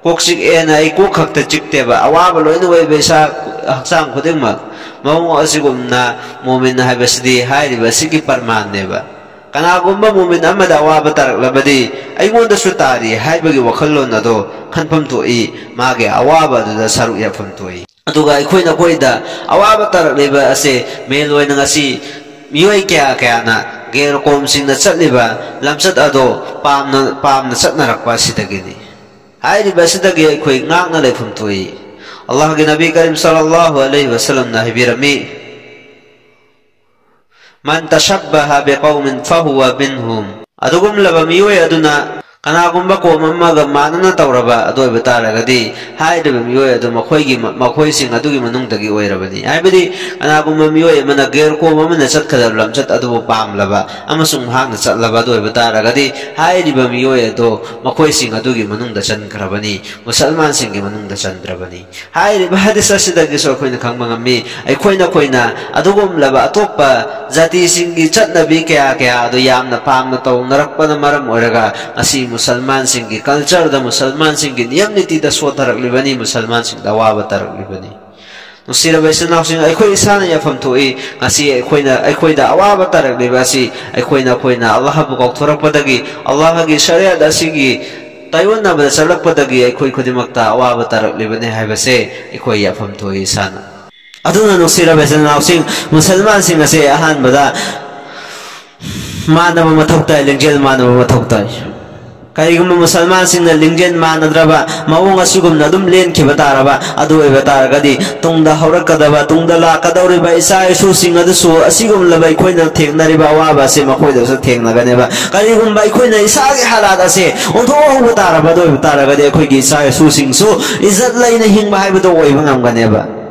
ꯀꯣꯛ ꯆꯤꯛꯑꯦꯅ ꯑꯩ ꯀꯣꯛ ꯈꯛꯇ ꯆꯤꯛꯇꯦꯕ, ꯑꯋꯥꯕ ꯂꯣꯏꯅ ꯑꯣꯏꯕ ꯏꯁꯥ ꯍꯛꯆꯥꯡ ꯈꯨꯗꯤꯡꯃꯛ꯫ ꯃꯑꯣꯡ ꯑꯁꯤꯒꯨꯝꯅ ꯃꯣꯃꯤꯟ ꯍꯥꯏꯕꯁꯤꯗꯤ ꯍꯥꯏꯔꯤꯕ ꯑꯁꯤꯒꯤ ꯄꯔꯃꯥꯟꯅꯦꯕ꯫ ꯀꯅꯥꯒꯨꯝꯕ ꯃꯣꯃꯤꯟ ꯑꯃꯗ ꯑꯋꯥꯕ ꯇꯥꯔꯛꯂꯕꯗꯤ ꯑꯩꯉꯣꯟꯗꯁꯨ ꯇꯥꯔꯤ ꯍꯥꯏꯕꯒꯤ ꯋꯥꯈꯜꯂꯣꯟ ꯑꯗꯣ ꯈꯟꯐꯝ ꯊꯣꯛꯏ, ꯃꯥꯒꯤ ꯑꯋꯥꯕ ꯑꯗꯨꯗ ꯁꯔꯨꯛ ꯌꯥꯐꯝ ꯊꯣꯛꯏ꯫ ꯑꯗꯨꯒ ꯑꯩꯈꯣꯏ ꯅꯈꯣꯏꯗ ꯑꯋꯥꯕ ꯇꯥꯔꯛꯂꯤꯕ ꯑꯁꯦ ꯃꯦꯟ ꯑꯣꯏꯅ ꯉꯁꯤ ꯃꯤꯑꯣꯏ ꯀꯌꯥ ꯀꯌꯥꯅ ꯒꯦꯔꯀꯣꯝꯁꯤꯡꯅ ꯆꯠꯂꯤꯕ ꯂꯝꯆꯠ ꯑꯗꯣ ꯄꯥꯝꯅ, ꯄꯥꯝꯅ ꯆꯠꯅꯔꯛꯄ ꯑꯁꯤꯗꯒꯤꯅꯤ꯫ ꯍꯥꯏꯔꯤꯕ ꯑꯁꯤꯗꯒꯤ ꯑꯩꯈꯣꯏ ꯉꯥꯛꯅ ꯂꯩꯐꯝ ꯊꯣꯛꯏ꯫ ꯑꯜꯂꯥꯍꯒꯤ ꯅꯕꯤ ꯀꯔꯤꯝ ꯁꯜꯂꯜꯂꯥꯍꯨ ꯑꯂꯩꯍꯤ ꯋꯁꯜꯂꯝꯅ ꯍꯥꯏꯕꯤꯔꯝꯃꯤ, "ꯃꯟ ꯇꯁꯕꯕꯍ ꯕꯤꯀꯧꯃꯤꯟ ꯐꯍꯨꯋ ꯃꯤꯟꯍꯨꯝ"꯫ ꯑꯗꯨꯒꯨꯝꯂꯕ ꯃꯤꯑꯣꯏ ꯑꯗꯨꯅ ꯀꯅꯥꯒꯨꯝꯕ ꯀꯣꯝ ꯑꯃꯒ ꯃꯥꯟꯅꯅ ꯇꯧꯔꯕ ꯑꯗꯨ ꯑꯣꯏꯕ ꯇꯥꯔꯒꯗꯤ, ꯍꯥꯏꯔꯤꯕ ꯃꯤꯑꯣꯏ ꯑꯗꯨ ꯃꯈꯣꯏꯒꯤ, ꯃꯈꯣꯏꯁꯤꯡ ꯑꯗꯨꯒꯤ ꯃꯅꯨꯡꯗꯒꯤ ꯑꯣꯏꯔꯕꯅꯤ꯫ ꯍꯥꯏꯕꯗꯤ ꯀꯅꯥꯒꯨꯝꯕ ꯃꯤꯑꯣꯏ ꯑꯃꯅ ꯒꯦꯔꯀꯣꯝ ꯑꯃꯅ ꯆꯠꯀꯗꯕ ꯂꯝꯆꯠ ꯑꯗꯨꯕꯨ ꯄꯥꯝꯂꯕ ꯑꯃꯁꯨꯡ ꯃꯍꯥꯛꯅ ꯆꯠꯂꯕ ꯑꯗꯨ ꯑꯣꯏꯕ ꯇꯥꯔꯒꯗꯤ, ꯍꯥꯏꯔꯤꯕ ꯃꯤꯑꯣꯏ ꯑꯗꯨ ꯃꯈꯣꯏꯁꯤꯡ ꯑꯗꯨꯒꯤ ꯃꯅꯨꯡꯗ ꯆꯟꯈ꯭ꯔꯕꯅꯤ, ꯃꯨꯁꯜꯃꯥꯟꯁꯤꯡꯒꯤ ꯃꯅꯨꯡꯗ ꯆꯟꯗ꯭ꯔꯕꯅꯤ꯫ ꯍꯥꯏꯔꯤꯕ ꯍꯗꯤꯁ ꯑꯁꯤꯗꯒꯤꯁꯨ ꯑꯩꯈꯣꯏꯅ ꯈꯪꯕ ꯉꯝꯃꯤ, ꯑꯩꯈꯣꯏ ꯅꯈꯣꯏꯅ ꯑꯗꯨꯒꯨꯝꯂꯕ ꯑꯇꯣꯞꯄ ꯖꯥꯇꯤꯁꯤꯡꯒꯤ ꯆꯠꯅꯕꯤ ꯀꯌꯥ ꯀꯌꯥ ꯑꯗꯨ ꯌꯥꯝꯅ ꯄꯥꯝꯅ ꯇꯧꯅꯔꯛꯄꯅ ꯃꯔꯝ ꯑꯣꯏꯔꯒ ꯉꯁꯤ ꯃꯨꯁꯜꯃꯥꯟꯁꯤꯡꯒꯤ ꯀꯜꯆꯔꯗ, ꯃꯨꯁꯜꯃꯥꯟꯁꯤꯡꯒꯤ ꯅꯤꯌꯝ ꯅꯤꯇꯤꯗ ꯁꯣꯠꯊꯔꯛꯂꯤꯕꯅꯤ, ꯃꯨꯁꯜꯃꯥꯟꯁꯤꯡꯗ ꯑꯋꯥꯕ ꯇꯥꯔꯛꯂꯤꯕꯅꯤ꯫ ꯅꯨꯡꯁꯤꯔꯕ ꯏꯆꯤꯟ ꯏꯅꯥꯎꯁꯤꯡ, ꯑꯩꯈꯣꯏ ꯏꯁꯥꯅ ꯌꯥꯐꯝ ꯊꯣꯛꯏ꯫ ꯉꯁꯤ ꯑꯩꯈꯣꯏꯅ, ꯑꯩꯈꯣꯏꯗ ꯑꯋꯥꯕ ꯇꯥꯔꯛꯂꯤꯕ ꯑꯁꯤ ꯑꯩꯈꯣꯏꯅ, ꯑꯩꯈꯣꯏꯅ ꯑꯜꯂꯥꯍꯕꯨ ꯀꯥꯎꯊꯣꯔꯛꯄꯗꯒꯤ, ꯑꯜꯂꯥꯍꯒꯤ ꯁꯔꯤꯌꯠ ꯑꯁꯤꯒꯤ ꯇꯥꯏꯑꯣꯟꯅꯕꯗ ꯆꯠꯂꯛꯄꯗꯒꯤ ꯑꯩꯈꯣꯏ ꯈꯨꯗꯤꯡꯃꯛꯇ ꯑꯋꯥꯕ ꯇꯥꯔꯛꯂꯤꯕꯅꯤ ꯍꯥꯏꯕꯁꯦ ꯑꯩꯈꯣꯏ ꯌꯥꯐꯝ ꯊꯣꯛꯏ ꯏꯁꯥꯅ꯫ ꯑꯗꯨꯅ ꯅꯨꯡꯁꯤꯔꯕ ꯏꯆꯤꯟ ꯏꯅꯥꯎꯁꯤꯡ, ꯃꯨꯁꯜꯃꯥꯟꯁꯤꯡ ꯑꯁꯦ ꯑꯍꯥꯟꯕꯗ ꯃꯥꯟꯅꯕ ꯃꯊꯧ ꯇꯥꯏ, ꯂꯤꯡꯖꯦꯜ ꯃꯥꯟꯅꯕ ꯃꯊꯧ ꯇꯥꯏ꯫ ꯀꯔꯤꯒꯨꯝꯕ ꯃꯨꯁꯜꯃꯥꯟꯁꯤꯡꯅ ꯂꯤꯡꯖꯦꯜ ꯃꯥꯟꯅꯗ꯭ꯔꯕ ꯃꯑꯣꯡ ꯑꯁꯤꯒꯨꯝꯅ ꯑꯗꯨꯝ ꯂꯦꯟꯈꯤꯕ ꯇꯥꯔꯕ, ꯑꯗꯨ ꯑꯣꯏꯕ ꯇꯥꯔꯒꯗꯤ ꯇꯨꯡꯗ ꯍꯧꯔꯛꯀꯗꯕ, ꯇꯨꯡꯗ ꯂꯥꯛꯀꯗꯧꯔꯤꯕ ꯏꯆꯥ ꯏꯁꯨꯁꯤꯡ ꯑꯗꯨꯁꯨ ꯑꯁꯤꯒꯨꯝꯂꯕ ꯑꯩꯈꯣꯏꯅ ꯊꯦꯡꯅꯔꯤꯕ ꯑꯋꯥꯕ ꯑꯁꯤ ꯃꯈꯣꯏꯗꯁꯨ ꯊꯦꯡꯅꯒꯅꯦꯕ꯫ ꯀꯔꯤꯒꯨꯝꯕ ꯑꯩꯈꯣꯏꯅ ꯏꯁꯥꯒꯤ ꯍꯥꯂꯥꯠ ꯑꯁꯦ ꯑꯣꯟꯊꯣꯛꯍꯧꯕ ꯇꯥꯔꯕ, ꯑꯗꯨ ꯑꯣꯏꯕ ꯇꯥꯔꯒꯗꯤ ꯑꯩꯈꯣꯏꯒꯤ ꯏꯆꯥ ꯏꯁꯨꯁꯤꯡꯁꯨ ꯏꯖꯠ ꯂꯩꯅ ꯍꯤꯡꯕ ꯍꯥꯏꯕꯗꯣ ꯑꯣꯏꯕ ꯉꯝꯒꯅꯦꯕ꯫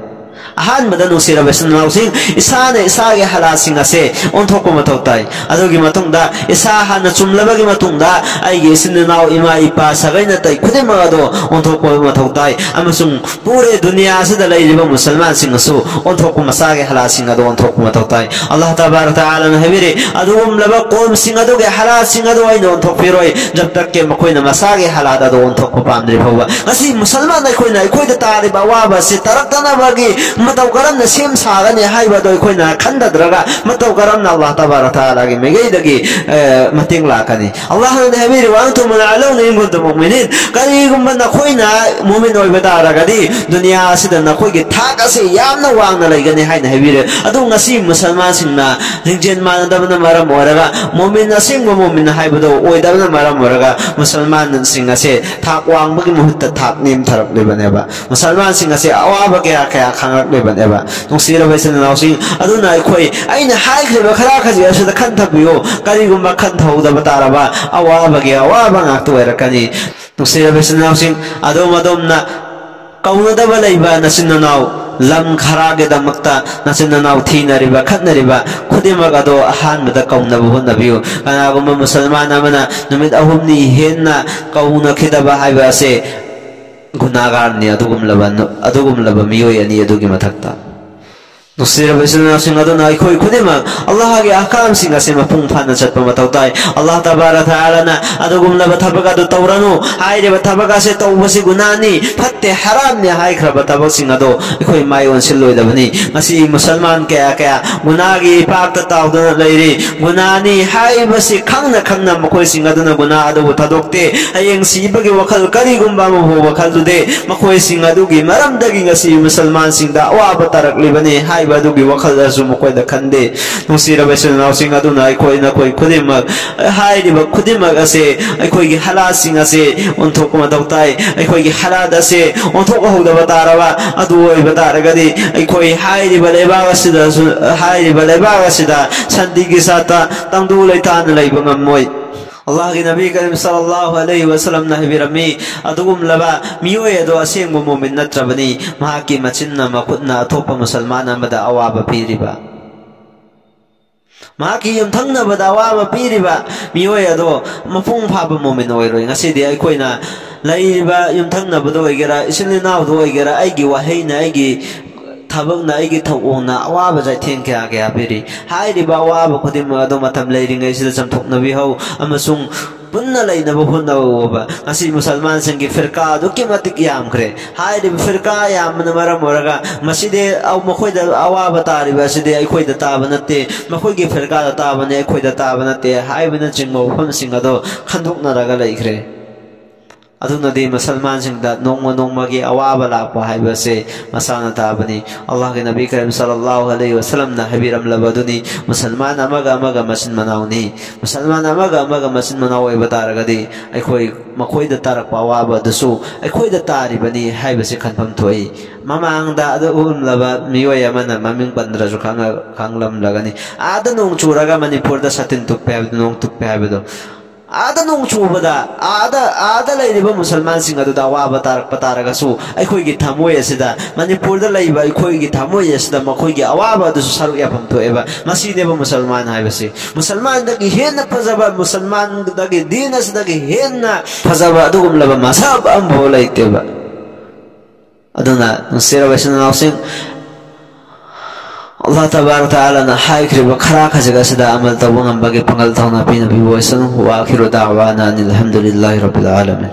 ꯑꯍꯥꯟꯕꯗ ꯅꯨꯡꯁꯤꯔꯕ ꯏꯆꯤꯟ ꯏꯅꯥꯎꯁꯤꯡ, ꯏꯁꯥꯅ ꯏꯁꯥꯒꯤ ꯍꯂꯥꯜꯁꯤꯡ ꯑꯁꯦ ꯑꯣꯟꯊꯣꯛꯄ ꯃꯊꯧ ꯇꯥꯏ꯫ ꯑꯗꯨꯒꯤ ꯃꯇꯨꯡꯗ ꯏꯁꯥ ꯍꯥꯟꯅ ꯆꯨꯝꯂꯕꯒꯤ ꯃꯇꯨꯡꯗ ꯑꯩꯒꯤ ꯏꯆꯤꯟ ꯏꯅꯥꯎ, ꯏꯃꯥ ꯏꯄꯥ, ꯁꯥꯒꯩ ꯅꯥꯇꯩ ꯈꯨꯗꯤꯡꯃꯛ ꯑꯗꯣ ꯑꯣꯟꯊꯣꯛꯄ ꯃꯊꯧ ꯇꯥꯏ꯫ ꯑꯃꯁꯨꯡ ꯄꯨꯔꯦ ꯗꯨꯅꯤꯌꯥ ꯑꯁꯤꯗ ꯂꯩꯔꯤꯕ ꯃꯨꯁꯜꯃꯥꯟꯁꯤꯡ ꯑꯁꯨ ꯑꯣꯟꯊꯣꯛꯄ, ꯃꯁꯥꯒꯤ ꯍꯂꯥꯜꯁꯤꯡ ꯑꯗꯣ ꯑꯣꯟꯊꯣꯛꯄ ꯃꯊꯧ ꯇꯥꯏ꯫ ꯑꯜꯂꯥꯍ ꯇꯕꯥꯔꯛ ꯇꯥꯂꯥꯅ ꯍꯥꯏꯕꯤꯔꯤ, ꯑꯗꯨꯒꯨꯝꯂꯕ ꯀꯣꯝꯁꯤꯡ ꯑꯗꯨꯒꯤ ꯍꯂꯥꯜꯁꯤꯡ ꯑꯗꯣ ꯑꯩꯅ ꯑꯣꯟꯊꯣꯛꯄꯤꯔꯣꯏ, ꯖꯕ ꯇꯛ ꯀꯤ ꯃꯈꯣꯏꯅ ꯃꯁꯥꯒꯤ ꯍꯂꯥꯜ ꯑꯗꯣ ꯑꯣꯟꯊꯣꯛꯄ ꯄꯥꯝꯗ꯭ꯔꯤ ꯐꯥꯎꯕ꯫ ꯉꯁꯤ ꯃꯨꯁꯜꯃꯥꯟ ꯑꯩꯈꯣꯏꯅ ꯑꯩꯈꯣꯏꯗ ꯇꯥꯔꯤꯕ ꯑꯋꯥꯕ ꯑꯁꯤ ꯇꯥꯔꯛꯇꯅꯕꯒꯤ ꯃꯇꯧ ꯀꯔꯝꯅ ꯁꯦꯝ ꯁꯥꯒꯅꯤ ꯍꯥꯏꯕꯗꯣ ꯑꯩꯈꯣꯏꯅ ꯈꯟꯊꯗ꯭ꯔꯒ ꯃꯇꯧ ꯀꯔꯝꯅ ꯑꯜꯂꯥꯍ ꯇꯕꯥꯔꯛ ꯇꯥꯂꯥꯒꯤ ꯃꯥꯏꯀꯩꯗꯒꯤ, ꯑ, ꯃꯇꯦꯡ ꯂꯥꯛꯀꯅꯤ? ꯑꯜꯂꯥꯍꯅ ꯍꯥꯏꯕꯤꯔꯤ, "وأنتم الأعلون إن كنتم مؤمنين"꯫ ꯀꯔꯤꯒꯨꯝꯕ ꯅꯈꯣꯏꯅ ꯃꯨꯃꯤꯟ ꯑꯣꯏꯕ ꯇꯥꯔꯒꯗꯤ ꯗꯨꯅꯤꯌꯥ ꯑꯁꯤꯗ ꯅꯈꯣꯏꯒꯤ ꯊꯥꯛ ꯑꯁꯤ ꯌꯥꯝꯅ ꯋꯥꯡꯅ ꯂꯩꯒꯅꯤ ꯍꯥꯏꯅ ꯍꯥꯏꯕꯤꯔꯦ꯫ ꯑꯗꯨ ꯉꯁꯤ ꯃꯨꯁꯜꯃꯥꯟꯁꯤꯡꯅ ꯂꯤꯡꯖꯦꯜ ꯃꯥꯟꯅꯗꯕꯅ ꯃꯔꯝ ꯑꯣꯏꯔꯒ, ꯃꯣꯃꯤꯟ, ꯑꯁꯦꯡꯕ ꯃꯣꯃꯤꯟ ꯍꯥꯏꯕꯗꯣ ꯑꯣꯏꯗꯕꯅ ꯃꯔꯝ ꯑꯣꯏꯔꯒ, ꯃꯨꯁꯜꯃꯥꯟꯁꯤꯡ ꯑꯁꯦ ꯊꯥꯛ ꯋꯥꯡꯕꯒꯤ ꯃꯍꯨꯠꯇ ꯊꯥꯛ ꯅꯦꯝꯊꯔꯛꯂꯤꯕꯅꯦꯕ꯫ ꯃꯨꯁꯜꯃꯥꯟꯁꯤꯡ ꯑꯁꯦ ꯑꯋꯥꯕ ꯀꯌꯥ ꯀꯌꯥ ꯈꯥꯡꯂꯛꯂꯤꯕꯅꯦꯕ꯫ ꯅꯨꯡꯁꯤꯔꯕ ꯏꯆꯤꯟ ꯏꯅꯥꯎꯁꯤꯡ, ꯑꯗꯨꯅ ꯑꯩꯈꯣꯏ, ꯑꯩꯅ ꯍꯥꯏꯈ꯭ꯔꯤꯕ ꯈꯔ ꯈꯖꯤꯛ ꯑꯁꯤꯗ ꯈꯟꯊꯕꯤꯌꯨ꯫ ꯀꯔꯤꯒꯨꯝꯕ ꯈꯟꯊꯍꯧꯗꯕ ꯇꯥꯔꯕ, ꯑꯋꯥꯕꯒꯤ ꯑꯋꯥꯕ ꯉꯥꯛꯇ ꯑꯣꯏꯔꯛꯀꯅꯤ꯫ ꯅꯨꯡꯁꯤꯔꯕ ꯏꯆꯤꯟ ꯏꯅꯥꯎꯁꯤꯡ, ꯑꯗꯣꯝ ꯑꯗꯣꯝꯅ ꯀꯧꯅꯗꯕ ꯂꯩꯕ ꯅꯆꯤꯟ ꯅꯅꯥꯎ, ꯂꯝ ꯈꯔꯒꯤꯗꯃꯛꯇ ꯅꯆꯤꯟ ꯅꯅꯥꯎ ꯊꯤꯅꯔꯤꯕ, ꯈꯠꯅꯔꯤꯕ ꯈꯨꯗꯤꯡꯃꯛ ꯑꯗꯣ ꯑꯍꯥꯟꯕꯗ ꯀꯧꯅꯕ ꯍꯣꯠꯅꯕꯤꯌꯨ꯫ ꯀꯅꯥꯒꯨꯝꯕ ꯃꯨꯁꯜꯃꯥꯟ ꯑꯃꯅ ꯅꯨꯃꯤꯠ ꯑꯍꯨꯝꯅꯤ ꯍꯦꯟꯅ ꯀꯧꯅꯈꯤꯗꯕ ꯍꯥꯏꯕ ꯑꯁꯦ ꯒꯨꯅꯥꯒꯥꯔꯅꯤ꯫ ꯑꯗꯨꯒꯨꯝꯂꯕ, ꯑꯗꯨꯒꯨꯝꯂꯕ ꯃꯤꯑꯣꯏ ꯑꯅꯤ ꯑꯗꯨꯒꯤ ꯃꯊꯛꯇ꯫ ꯅꯨꯡꯁꯤꯔꯕ ꯏꯆꯤꯜ ꯏꯅꯥꯎꯁꯤꯡ, ꯑꯗꯨꯅ ꯑꯩꯈꯣꯏ ꯈꯨꯗꯤꯡꯃꯛ ꯑꯜꯂꯥꯍꯒꯤ ꯑꯍꯀꯥꯝꯁꯤꯡ ꯑꯁꯦ ꯃꯄꯨꯡ ꯐꯥꯅ ꯆꯠꯄ ꯃꯊꯧ ꯇꯥꯏ꯫ ꯑꯜꯂꯥꯍ ꯇꯕꯥꯔꯛ ꯇꯥꯂꯥꯅ "ꯑꯗꯨꯒꯨꯝꯂꯕ ꯊꯕꯛ ꯑꯗꯨ ꯇꯧꯔꯅꯨ", ꯍꯥꯏꯔꯤꯕ ꯊꯕꯛ ꯑꯁꯦ ꯇꯧꯕꯁꯤ ꯒꯨꯅꯥꯅꯤ, ꯐꯠꯇꯦ, ꯍꯔꯥꯝꯅꯤ ꯍꯥꯏꯈ꯭ꯔꯕ ꯊꯕꯛꯁꯤꯡ ꯑꯗꯣ ꯑꯩꯈꯣꯏ ꯃꯥꯏ ꯑꯣꯟꯁꯤꯜꯂꯣꯏꯗꯕꯅꯤ꯫ ꯉꯁꯤ ꯃꯨꯁꯜꯃꯥꯟ ꯀꯌꯥ ꯀꯌꯥ ꯒꯨꯅꯥꯒꯤ ꯏꯄꯥꯛꯇ ꯇꯥꯎꯗꯨꯅ ꯂꯩꯔꯤ꯫ ꯒꯨꯅꯥꯅꯤ ꯍꯥꯏꯕꯁꯤ ꯈꯪꯅ ꯈꯪꯅ ꯃꯈꯣꯏꯁꯤꯡ ꯑꯗꯨꯅ ꯒꯨꯅꯥ ꯑꯗꯨꯕꯨ ꯊꯥꯗꯣꯛꯇꯦ꯫ ꯍꯌꯦꯡ ꯁꯤꯕꯒꯤ ꯋꯥꯈꯜ ꯀꯔꯤꯒꯨꯝꯕ ꯑꯃ ꯐꯥꯎꯕ ꯈꯜꯂꯨꯗꯦ꯫ ꯃꯈꯣꯏꯁꯤꯡ ꯑꯗꯨꯒꯤ ꯃꯔꯝꯗꯒꯤ ꯉꯁꯤ ꯃꯨꯁꯜꯃꯥꯟꯁꯤꯡꯗ ꯑꯋꯥꯕ ꯇꯥꯔꯛꯂꯤꯕꯅꯤ ꯍꯥꯏꯕ ꯑꯗꯨꯒꯤ ꯋꯥꯈꯜꯗꯁꯨ ꯃꯈꯣꯏꯗ ꯈꯟꯗꯦ꯫ ꯅꯨꯡꯁꯤꯔꯕ ꯏꯆꯤꯜ ꯏꯅꯥꯎꯁꯤꯡ, ꯑꯗꯨꯅ ꯑꯩꯈꯣꯏ ꯅꯈꯣꯏ ꯈꯨꯗꯤꯡꯃꯛ ꯍꯥꯏꯔꯤꯕ ꯈꯨꯗꯤꯡꯃꯛ ꯑꯁꯦ, ꯑꯩꯈꯣꯏꯒꯤ ꯍꯂꯥꯁꯤꯡ ꯑꯁꯦ ꯑꯣꯟꯊꯣꯛꯄ ꯃꯊꯧ ꯇꯥꯏ꯫ ꯑꯩꯈꯣꯏꯒꯤ ꯍꯂꯥꯗ ꯑꯁꯦ ꯑꯣꯟꯊꯣꯛꯍꯧꯗꯕ ꯇꯥꯔꯕ ꯑꯗꯨ ꯑꯣꯏꯕ ꯇꯥꯔꯒꯗꯤ, ꯑꯩꯈꯣꯏ ꯍꯥꯏꯔꯤꯕ ꯂꯩꯕꯥꯛ ꯑꯁꯤꯗꯁꯨ, ꯍꯥꯏꯔꯤꯕ ꯂꯩꯕꯥꯛ ꯑꯁꯤꯗ ꯁꯥꯟꯇꯤꯒꯤ ꯁꯥꯠꯇ ꯇꯪꯗꯨ ꯂꯩꯇꯥꯅ ꯂꯩꯕ ꯉꯝꯃꯣꯏ꯫ ꯑꯜꯂꯥꯍꯒꯤ ꯅꯕꯤ ꯀꯔꯤꯝ ꯁꯜꯂꯜꯂꯥꯍꯨ ꯑꯂꯩꯍꯤ ꯋꯁꯜꯂꯝꯅ ꯍꯥꯏꯕꯤꯔꯝꯃꯤ, "ꯑꯗꯨꯒꯨꯝꯂꯕ ꯃꯤꯑꯣꯏ ꯑꯗꯣ ꯑꯁꯦꯡꯕ ꯃꯨꯃꯤꯟ ꯅꯠꯇ꯭ꯔꯕꯅꯤ, ꯃꯍꯥꯛꯀꯤ ꯃꯆꯤꯟꯅ ꯃꯈꯨꯠꯅ ꯑꯇꯣꯞꯄ ꯃꯨꯁꯜꯃꯥꯟ ꯑꯃꯗ ꯑꯋꯥꯕ ꯄꯤꯔꯤꯕ, ꯃꯍꯥꯛꯀꯤ ꯌꯨꯝꯊꯪꯅꯕꯗ ꯑꯋꯥꯕ ꯄꯤꯔꯤꯕ ꯃꯤꯑꯣꯏ ꯑꯗꯣ ꯃꯄꯨꯡ ꯐꯥꯕ ꯃꯨꯃꯤꯟ ꯑꯣꯏꯔꯣꯏ꯫" ꯉꯁꯤꯗꯤ ꯑꯩꯈꯣꯏꯅ ꯂꯩꯔꯤꯕ ꯌꯨꯝꯊꯪꯅꯕꯗ ꯑꯣꯏꯒꯦꯔꯥ, ꯏꯆꯤꯜ ꯏꯅꯥꯎꯗ ꯑꯣꯏꯒꯦꯔꯥ, ꯑꯩꯒꯤ ꯋꯥꯍꯩꯅ, ꯑꯩꯒꯤ ꯊꯕꯛꯅ, ꯑꯩꯒꯤ ꯊꯧꯑꯣꯡꯅ ꯑꯋꯥꯕ ꯆꯩꯊꯦꯡ ꯀꯌꯥ ꯀꯌꯥ ꯄꯤꯔꯤ꯫ ꯍꯥꯏꯔꯤꯕ ꯑꯋꯥꯕ ꯈꯨꯗꯤꯡꯃꯛ ꯑꯗꯨ ꯃꯇꯝ ꯂꯩꯔꯤꯉꯩꯁꯤꯗ ꯆꯥꯝꯊꯣꯛꯅꯕꯤꯍꯧ ꯑꯃꯁꯨꯡ ꯄꯨꯟꯅ ꯂꯩꯅꯕ ꯍꯣꯠꯅꯧꯕ꯫ ꯉꯁꯤ ꯃꯨꯁꯜꯃꯥꯟꯁꯤꯡꯒꯤ ꯐꯤꯔꯀꯥ ꯑꯗꯨꯛꯀꯤ ꯃꯇꯤꯛ ꯌꯥꯝꯈ꯭ꯔꯦ꯫ ꯍꯥꯏꯔꯤꯕ ꯐꯤꯔꯀꯥ ꯌꯥꯝꯕꯅ ꯃꯔꯝ ꯑꯣꯏꯔꯒ ꯃꯁꯤꯗꯤ ꯃꯈꯣꯏꯗ ꯑꯋꯥꯕ ꯇꯥꯔꯤꯕ ꯑꯁꯤꯗꯤ ꯑꯩꯈꯣꯏꯗ ꯇꯥꯕ ꯅꯠꯇꯦ, ꯃꯈꯣꯏꯒꯤ ꯐꯤꯔꯀꯥꯗ ꯇꯥꯕꯅꯤ, ꯑꯩꯈꯣꯏꯗ ꯇꯥꯕ ꯅꯠꯇꯦ ꯍꯥꯏꯕꯅꯆꯤꯡꯕ ꯋꯥꯐꯝꯁꯤꯡ ꯑꯗꯣ ꯈꯟꯗꯣꯛꯅꯔꯒ ꯂꯩꯈ꯭ꯔꯦ꯫ ꯑꯗꯨꯅꯗꯤ ꯃꯨꯁꯜꯃꯥꯟꯁꯤꯡꯗ ꯅꯣꯡꯃ ꯅꯣꯡꯃꯒꯤ ꯑꯋꯥꯕ ꯂꯥꯛꯄ ꯍꯥꯏꯕꯁꯦ ꯃꯁꯥꯅ ꯇꯥꯕꯅꯤ꯫ ꯑꯜꯂꯥꯍꯒꯤ ꯅꯕꯤ ꯀꯔꯤꯝ ꯁꯜꯂꯜꯂꯥꯍꯨ ꯑꯂꯩꯍꯤ ꯋꯁꯜꯂꯝꯅ ꯍꯥꯏꯕꯤꯔꯝꯂꯕꯗꯨꯅꯤ, ꯃꯨꯁꯜꯃꯥꯟ ꯑꯃꯒ ꯑꯃꯒ ꯃꯆꯤꯟ ꯃꯅꯥꯎꯅꯤ꯫ ꯃꯨꯁꯜꯃꯥꯟ ꯑꯃꯒ ꯑꯃꯒ ꯃꯆꯤꯟ ꯃꯅꯥꯎ ꯑꯣꯏꯕ ꯇꯥꯔꯒꯗꯤ ꯑꯩꯈꯣꯏ ꯃꯈꯣꯏꯗ ꯇꯥꯔꯛꯄ ꯑꯋꯥꯕ ꯑꯗꯨꯁꯨ ꯑꯩꯈꯣꯏꯗ ꯇꯥꯔꯤꯕꯅꯤ ꯍꯥꯏꯕꯁꯤ ꯈꯟꯐꯝ ꯊꯣꯛꯏ꯫ ꯃꯃꯥꯡꯗ ꯑꯗꯨꯒꯨꯝꯂꯕ ꯃꯤꯑꯣꯏ ꯑꯃꯅ, ꯃꯃꯤꯡ ꯄꯟꯗ꯭ꯔꯁꯨ ꯈꯪꯉ-, ꯈꯪꯂꯝꯂꯒꯅꯤ, ꯑꯥꯗ ꯅꯣꯡ ꯆꯨꯔꯒ ꯃꯅꯤꯄꯨꯔꯗ ꯁꯥꯇꯤꯟ ꯇꯨꯞꯄꯦ ꯍꯥꯏꯕꯗꯨ, ꯅꯣꯡ ꯇꯨꯞꯄꯦ ꯍꯥꯏꯕꯗꯣ, ꯑꯥꯗ ꯅꯣꯡ ꯆꯨꯕꯗ, ꯑꯥꯗ, ꯑꯥꯗ ꯂꯩꯔꯤꯕ ꯃꯨꯁꯜꯃꯥꯟꯁꯤꯡ ꯑꯗꯨꯗ ꯑꯋꯥꯕ ꯇꯥꯔꯛꯄ ꯇꯥꯔꯒꯁꯨ, ꯑꯩꯈꯣꯏꯒꯤ ꯊꯃꯣꯏ ꯑꯁꯤꯗ, ꯃꯅꯤꯄꯨꯔꯗ ꯂꯩꯕ ꯑꯩꯈꯣꯏꯒꯤ ꯊꯃꯣꯏ ꯑꯁꯤꯗ ꯃꯈꯣꯏꯒꯤ ꯑꯋꯥꯕ ꯑꯗꯨꯁꯨ ꯁꯔꯨꯛ ꯌꯥꯐꯝ ꯊꯣꯛꯑꯦꯕ꯫ ꯃꯁꯤꯅꯦꯕ ꯃꯨꯁꯜꯃꯥꯟ ꯍꯥꯏꯕꯁꯤ꯫ ꯃꯨꯁꯜꯃꯥꯟꯗꯒꯤ ꯍꯦꯟꯅ ꯐꯖꯕ, ꯃꯨꯁꯜꯃꯥꯟꯗꯒꯤ, ꯗꯤꯟ ꯑꯁꯤꯗꯒꯤ ꯍꯦꯟꯅ ꯐꯖꯕ ꯑꯗꯨꯒꯨꯝꯂꯕ ꯃꯁꯥꯕ ꯑꯃꯐꯥꯎ ꯂꯩꯇꯦꯕ꯫ ꯑꯗꯨꯅ ꯅꯨꯡꯁꯤꯔꯕ ꯏꯆꯤꯟ ꯏꯅꯥꯎꯁꯤꯡ, ꯑꯜꯂꯥꯍ ꯇꯕꯥꯔꯛ ꯇꯥꯂꯥꯅ ꯍꯥꯏꯈ꯭ꯔꯤꯕ ꯈꯔ ꯈꯖꯤꯛ ꯑꯁꯤꯗ ꯑꯃꯜ ꯇꯧꯕ ꯉꯝꯕꯒꯤ ꯄꯥꯡꯒꯜ ꯊꯧꯅꯥ ꯄꯤꯅꯕꯤꯕ ꯑꯣꯏꯁꯅꯨ꯫ ꯋꯥ ꯑꯈꯤꯔꯨ ꯗꯥꯋꯥꯅ ꯑꯅꯤꯜ ꯍꯝꯗꯨꯂꯤꯜꯂꯥꯍꯤ ꯔꯕꯤꯜ ꯑꯥꯂꯃꯤꯟ꯫